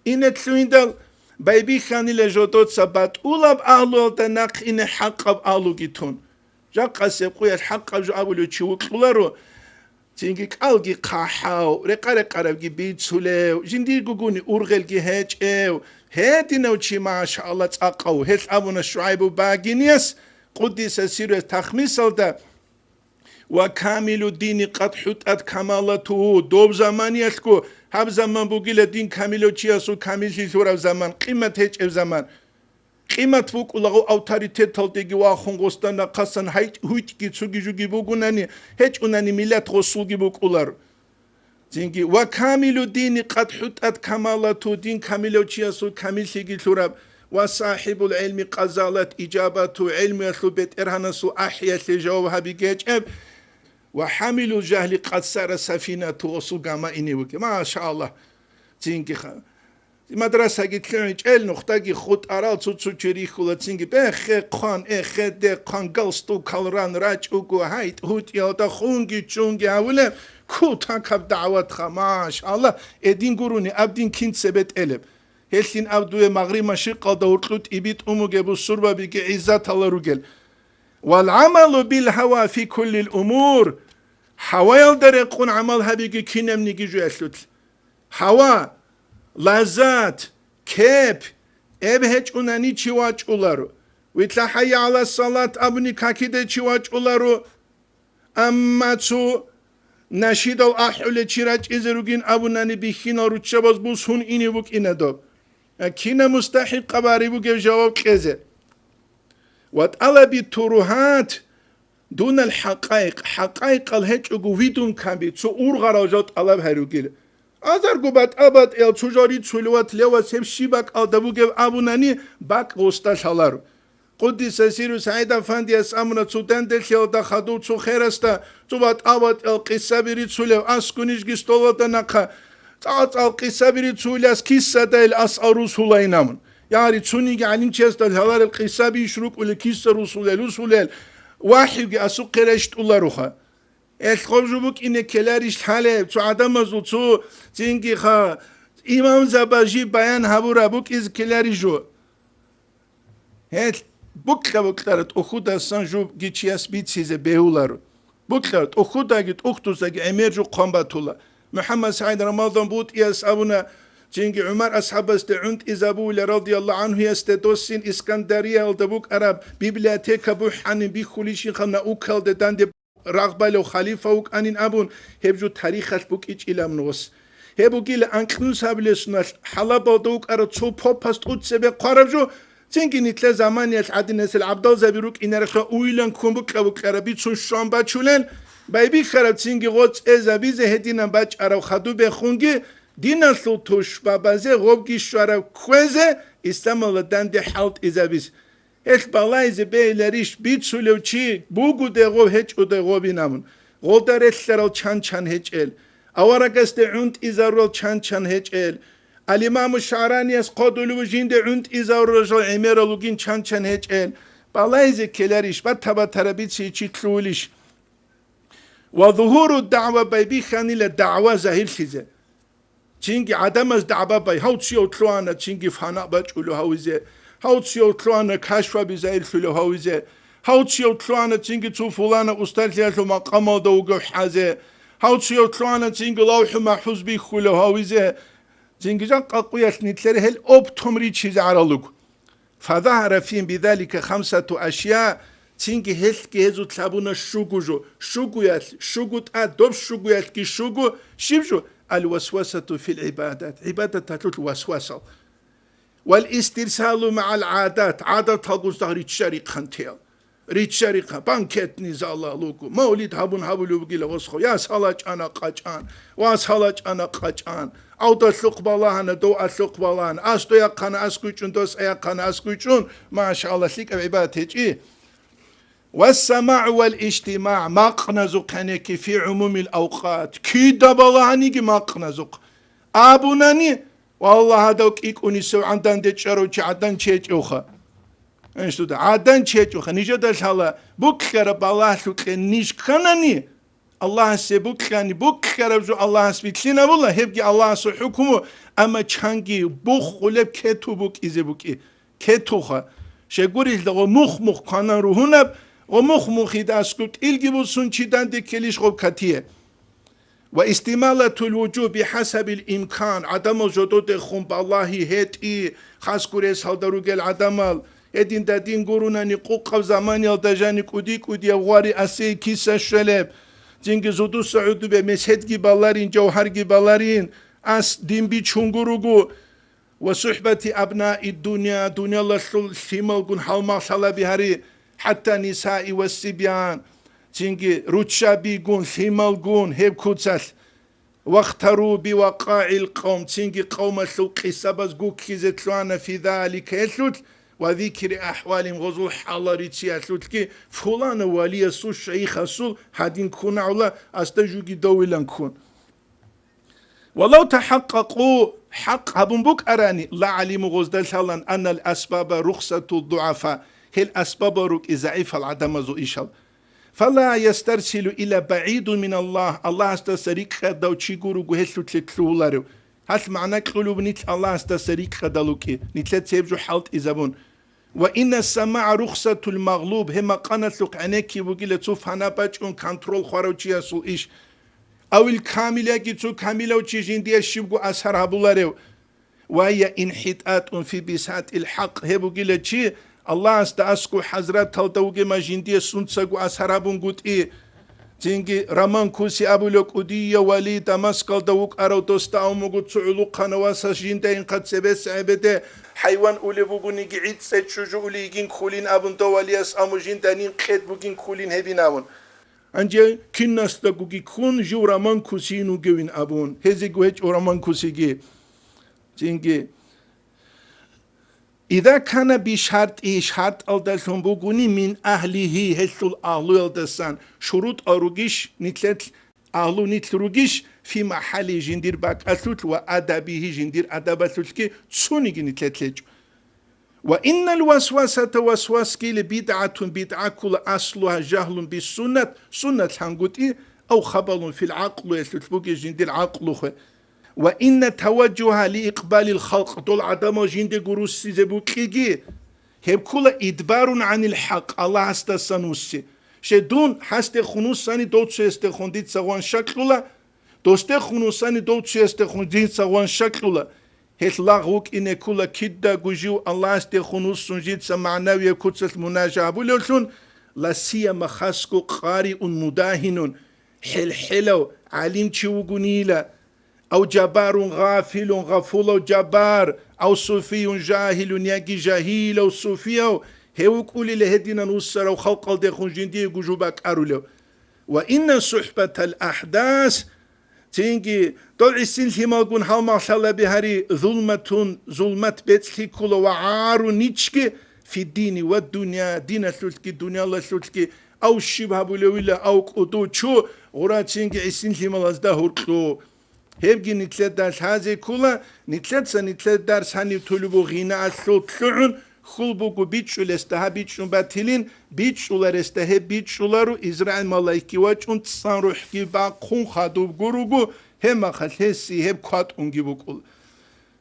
Инетлъугьиндал байбихьанила жодоца батӀулаб агьлуялда нахъ ине хӀакъаб агьлуги тун. Жакъасеб къуялъ хӀакъаб жо абулев чи вукьуларо, цинги кӀалги хъахӀав, рекъа-рекъарабги бицулев, жиндирго гуни ургъелги гьечӀев, гьединав чи, машаалла, цӀакъав, гьелъ абуна ШугӀайбу Багинияс, къуддиса сирругьу, тахмисалда: «Ва камилу дини къад хӀутӀат камалатугьу», доб заманиялъго, гьаб заман бугила дин камилав чиясул камиллъи лъураб заман, къимат гьечӀеб заман. Къимат букӀулаго авторитеталдеги вахун, гъосда нахъасан гьайтӀ-гьуйтӀги цуги-жуги бугунани, гьечӀунани миллат гъосулги букӀулар. Цинги: «Ва камилу дини къад хӀутӀат камалату», дин камилав чиясул камиллъиги лъураб, «ва сахибул гӀилми къазалат ижабату», гӀилмуялъул бетӀергьанасул ахӀиялъе жаваб гьабиги гьечӀеб, «ва хӀамилул жагьли къад сара сафинату», гъосул гама ине вугеб. Машаалла. Цинги ха-, Мадрасаги лъугӀичӀел нухдаги хутӀарал цо-цо чи рихьула цинги, бехе хъван, эхеде хъван, галстукал ран рачӀуго, гьайтӀ-гьутӀиялда хунги чунги гьавулеб, кутакаб дагӀватха, машалла, эдин гурони аб дин кин цебетӀелеб. Гьелъин аб дуе магъриб-машрикъалда гьуркьу тӀиби тӀумуге бусурбабиги гӀиззатала ругел. Вал гӀамалу бил гьава фи куллил умур, гьаваялда рекъун гӀамал гьабиги кинабниги жоялъулъ. Гьава, лаззат, кеп, эб гьечӀунани чи вачӀуларо. Витла хӀайя гӀала салат абуни какиде чи вачӀуларо. Амма цо нашидал ахӀуле чи рачӀизе ругин абунани бихьинал руччабаз бусун ине букӀина доб. Кина мустахӀикъаб гьари бугеб жаваб кьезе. Ва тӀалаби турухӀат дунал хӀакъайкъ, хӀакъайкъал гьечӀого видум камби, цо ургъарал жал тӀалаб гьаругел. Азарго батӀа-батӀиял цо жал рицулев ват левас гьеб щиб бакӀалда бугеб абунани, бакӀ гъосда лъаларо. Къуддиса сирру СагӀид Афандияс амуна цо данделъиялда хадув цо херасда цо батӀа-батӀиял къисаби рицулев, аскунижги столалда нахъа цӀал-цӀал къисаби рицулев, киссадай асал русулайин амун. Яри цониги гӀалимчиясда лъаларел къисаби иш рукӀулел, киса русулел, русулел, вахӀиги асухъе рещтӀуларуха. Эл гъоб жо букӀине ккеларищ лъалеб, цо гӀадамазул цо цинги ха, имамзаба жиб баян гьабураб букӀизе ккеларищ жо? Гьел букьа-букьара тӀухьудасан жубги чияс бицизе бегьуларо. Букьа, тӀухьудаги тӀухьдуздаги гӀемер жухъан батула. МухӀаммад СагӀид Рамазан БутӀияс абуна, цинги ГӀумар асхӀабасде гӀунтӀизабула радияллагьу гӀанхуясде досин Искандариялда букӀараб библиотека бухӀанин бихьулищинха наукалде данде рагъбалев халифа вукӀанин абун, гьеб жо тарихалъ букӀичӀилан гъос. Гьеб бугила анкьнусабилесуналъ ХӀалабалда вукӀарав цо попас тӀуцебе хъвараб жо, цинги нилъер заманиялъ гӀадинасел гӀабдалзаби рукӀинарехъе уйлан ккун букьа-букьараб бицун щван бачулел, байбихьараб цинги гъоцӀ эзабизе гьединан бачӀараб хадуб бехунги, диналъул тушбабазе гъобги щвараб кквезе, исламалда данде хӀалтӀизабизе. Гьелъ балайзе бегьиларищ бицулев чи бугудегъов гьечӀодегъовин абун, гъолда релълъарал чан-чан гьечӀел, аварагасде гӀунтӀизарурал чан-чан гьечӀел, Ал-Имаму ШагӀранияс хъодулев жинде гӀунтӀизарурал жал гӀемерал ругин чан-чан гьечӀел, балайзе ккеларищ, бата-батараб бициичи лъугьулищ? Ва зугьуру дагӀва, байбихьанила дагӀва загьирлъизе. Цинги гӀадамаз дагӀба бай, гьав цияв лъугьана, цинги фана бачӀулев гьавизе, гьав цияв лъугьана, кашфаби загьирлъулев гьавизе, гьав цияв лъугьана, цинги цо фулана устарлъиялъул макъамалда вугев хӀазе, гьав цияв лъугьана, цинги лавхӀу-махӀфуз бихьулев гьавизе, цинги жакъа къуялъ нилъер гьел оптом ричизе гӀаралуго. Фазагьара фин бидалика хамсату ашя, цинги гьелъги гьезулъ гьабуна щугу жо, щугуялъ, щугу тӀад, доб щугуялъги щугу, щиб жо? Ал-васвасату фил гӀибадат, гӀибадаталъулъ васвасал. Вал истирсалу магӀал гӀадат, гӀадаталгун цадахъ риччарихъан тел. Риччарихъа, банкетный залал вуго, мавлид гьабун гьабулев вугила гъосхо, яс гьалачӀана къачӀан, вас гьалачӀана къачӀан, авдалъухъ балагьана, дов алъухъ балагьана, ас дояхъана аскӀучӀун, дос аяхъана аскӀучӀун, машалла, лъикӀаб гӀибадат гьечӀи. ВассамагӀу вал ижтимагӀ, макъназухъ гьенекки фи гӀумумил авкъат, кида балагьаниги макъназухъ. Абунани, валлагь, гьадав кӀикӀунисев гӀадан дечӀарав чи гӀадан чечӀевха. Иш дуда гӀадан чечӀуха, нижеда лъала, букьараб балагьлъукье ниж кканани, Аллагьасе букьани, букьараб жо Аллагьас билълъинабула, гьебги Аллагьасул хӀукму, амма чанги бухулеб кету букӀизе букӀи. Кетуха. Щегурилъа гъо мух-мух кванан ругьунаб, гъо мух-мухида аскӀуб тӀилги бусун чи данде ккелищ гъоб катие. Ва истималатул вужуб бихӀасабил имкан, гӀадамал жододехун балагьи гьетӀи, хас гуресалда ругел гӀадамал, гьединда дин гурунани къукъаб заманиялда жани кӀуди-кӀудияб гъвари асей киса щвелеб, цинги зудуса гӀудубе меседги баларин, жавгьарги баларин, ас дин бичун гуругу, ва сухӀбати абнаи дуня, дунялалъул лъималгун гьалмагълъалаби гьари, хӀатта нисаи ва сибян, цинги руччабигун, лъималгун гьеб куцалъ, вахтару бивакъагӀил къавм, цинги къавмалъул къисабаз гуккизе лъугьана фи залика гьелъулъ, ва зикри ахӀвалин гъозул хӀалал рицциялъулъги, фулана валиясул шайихасул гьадин ккунагӀула, асда жуги довилан ккун. Валав тахӀакъкъакъу, хӀакъ гьабун букӀарани, ла гӀалиму гъозда лъалан аннал асбаба рухсатул дугӀафа, гьел асбабал рукӀи загӀипал гӀадамазул ишал. Фала ястарсилу ила багӀиду миналлагь, Аллагьасдаса рикӀкӀадав чи гуруго гьелъулъе лъугьуларев. Гьалъ магӀна кьулеб нилъ Аллагьасдаса рикӀкӀадал вукӀи, нилъеца гьеб жо хӀалтӀизабун. Ва инна самагӀа рухсатул магълуб, гьеб макъаналъухъ гӀенекки бугила цо фана бачӀун контрол хварав чиясул иш. Авил камил яги цо камилав чи жиндие щибго асар гьабуларев. Ва я инхӀитӀатӀун фи бисатил хӀакъ, гьеб бугила чи Аллагьасда аскӀов хӀазраталда вугема жиндие сунцаго асар гьабунгутӀи. Цинги Роман Куси абулев кӀудияв вали Дамаскалда вукӀарав досда авмуго цо гӀулухъана васас жинда инхъа цебес гӀебеде хӀайван улеб бугониги гӀицӀе чӀужу ули йигин ккулин абун дов валияс аму жинда нин къед бугин ккулин гьебин абун. Гьанже кинасдагоги ккун жив Роман Кусиин вугевин абун. Гьезего гьечӀо Роман Кусиги. Цинги Ида кана бишартӀи, шартӀалдалъун бугуни, мин агьлигьи, гьелъул агьлуялдасан, шурутӀал ругищ, нилъелъ агьлу нилъ ругищ, фи махӀалли, жиндир бакӀалъулъ, ва адабигьи, жиндир адабалъулъги цониги нилъелъ гьечӀо. Ва иннал васвасата, васвасгили, бидгӀатун, бидгӀа ккула, аслугьа жагьлун биссуннат, суннат лъангутӀи, ав хабалун фил гӀакълу, гьелъулъ бугеб жиндир гӀакълу хве. Ва инна таважжугьа лиикъбалил халкъ, дол гӀадамал жиндего руссизе букӀиги, гьеб ккула идбарун гӀанил хӀакъ, Аллагьасдасан вусси. Щай дун гьасдехун вуссани, дов цоясдехун дица гъван щакьула, досдехун вуссани, дов цоясдехун дица гъван щакьула. Гьелъ лагъ вукӀине ккула кидаго жив Аллагьасдехун вуссун жинца магӀнавияб куцалъ мунажа гьабулевлъун, ласияма хасго къариун мудагьинун, хӀел-хӀелав гӀалимчи вугунила. Ав жабарун гъафилун, гъафулав жабар, ав суфиюн жагьилун, яги жагьилав суфияв, гьев вукӀулила гьединан вуссарав халкъалдехун жиндиего жо бакӀарулев. Ва инна сухӀбатал ахӀдас, цинги, дов гӀисин лъималгун гьалмагълъалаби гьари, зулматун, зулмат бецӀлъи ккула ва гӀару ничги, фиддини ва дунъя, диналъулъги, дунялалъулъги, ав щиб гьабулевила, ав кӀуду чу, гъура цинги гӀисин лъималазда гьуркьу. Гьебги нилъеда лъазе ккула, нилъеца нилъер дарс гьанив тулеб бугъинаалъул лъугӀун, хьул буго бичӀчӀулесда гьаб бичӀчӀун батилин, бичӀчӀуларесда гьеб бичӀчӀуларо, Израил малаикги вачӀун, цӀан рухӀги бахъун хадуб гуруго, гьеб махалъ гьесие гьеб кватӀунги букӀула.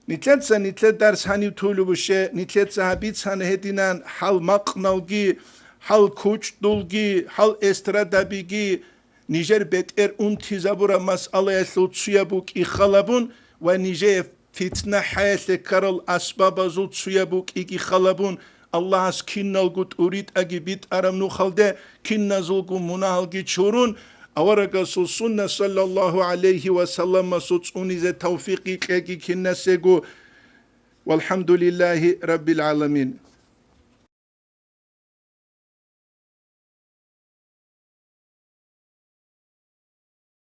Нилъеца нилъер дарс гьанив тулеб буше, нилъеца гьаб бицана гьединан хӀал макъналги, хӀал кучӀдулги, хӀал эстрадабиги, нижер бетӀер унтизабураб масъалаялъул цуяб букӀи халабун ва нижее фитна хӀаялъе ккарал асбабазул цуяб букӀиги халабун, Аллагьас киналго тӀуритӀаги битӀараб нухалде киназулго мунагьалги чурун, аварагасул сунна саллаллагьу гӀалайгьи ва салламасул цӀунизе тавфикъ кьеги кинасего. ВалхӀамдулиллагьи раббил гӀаламин.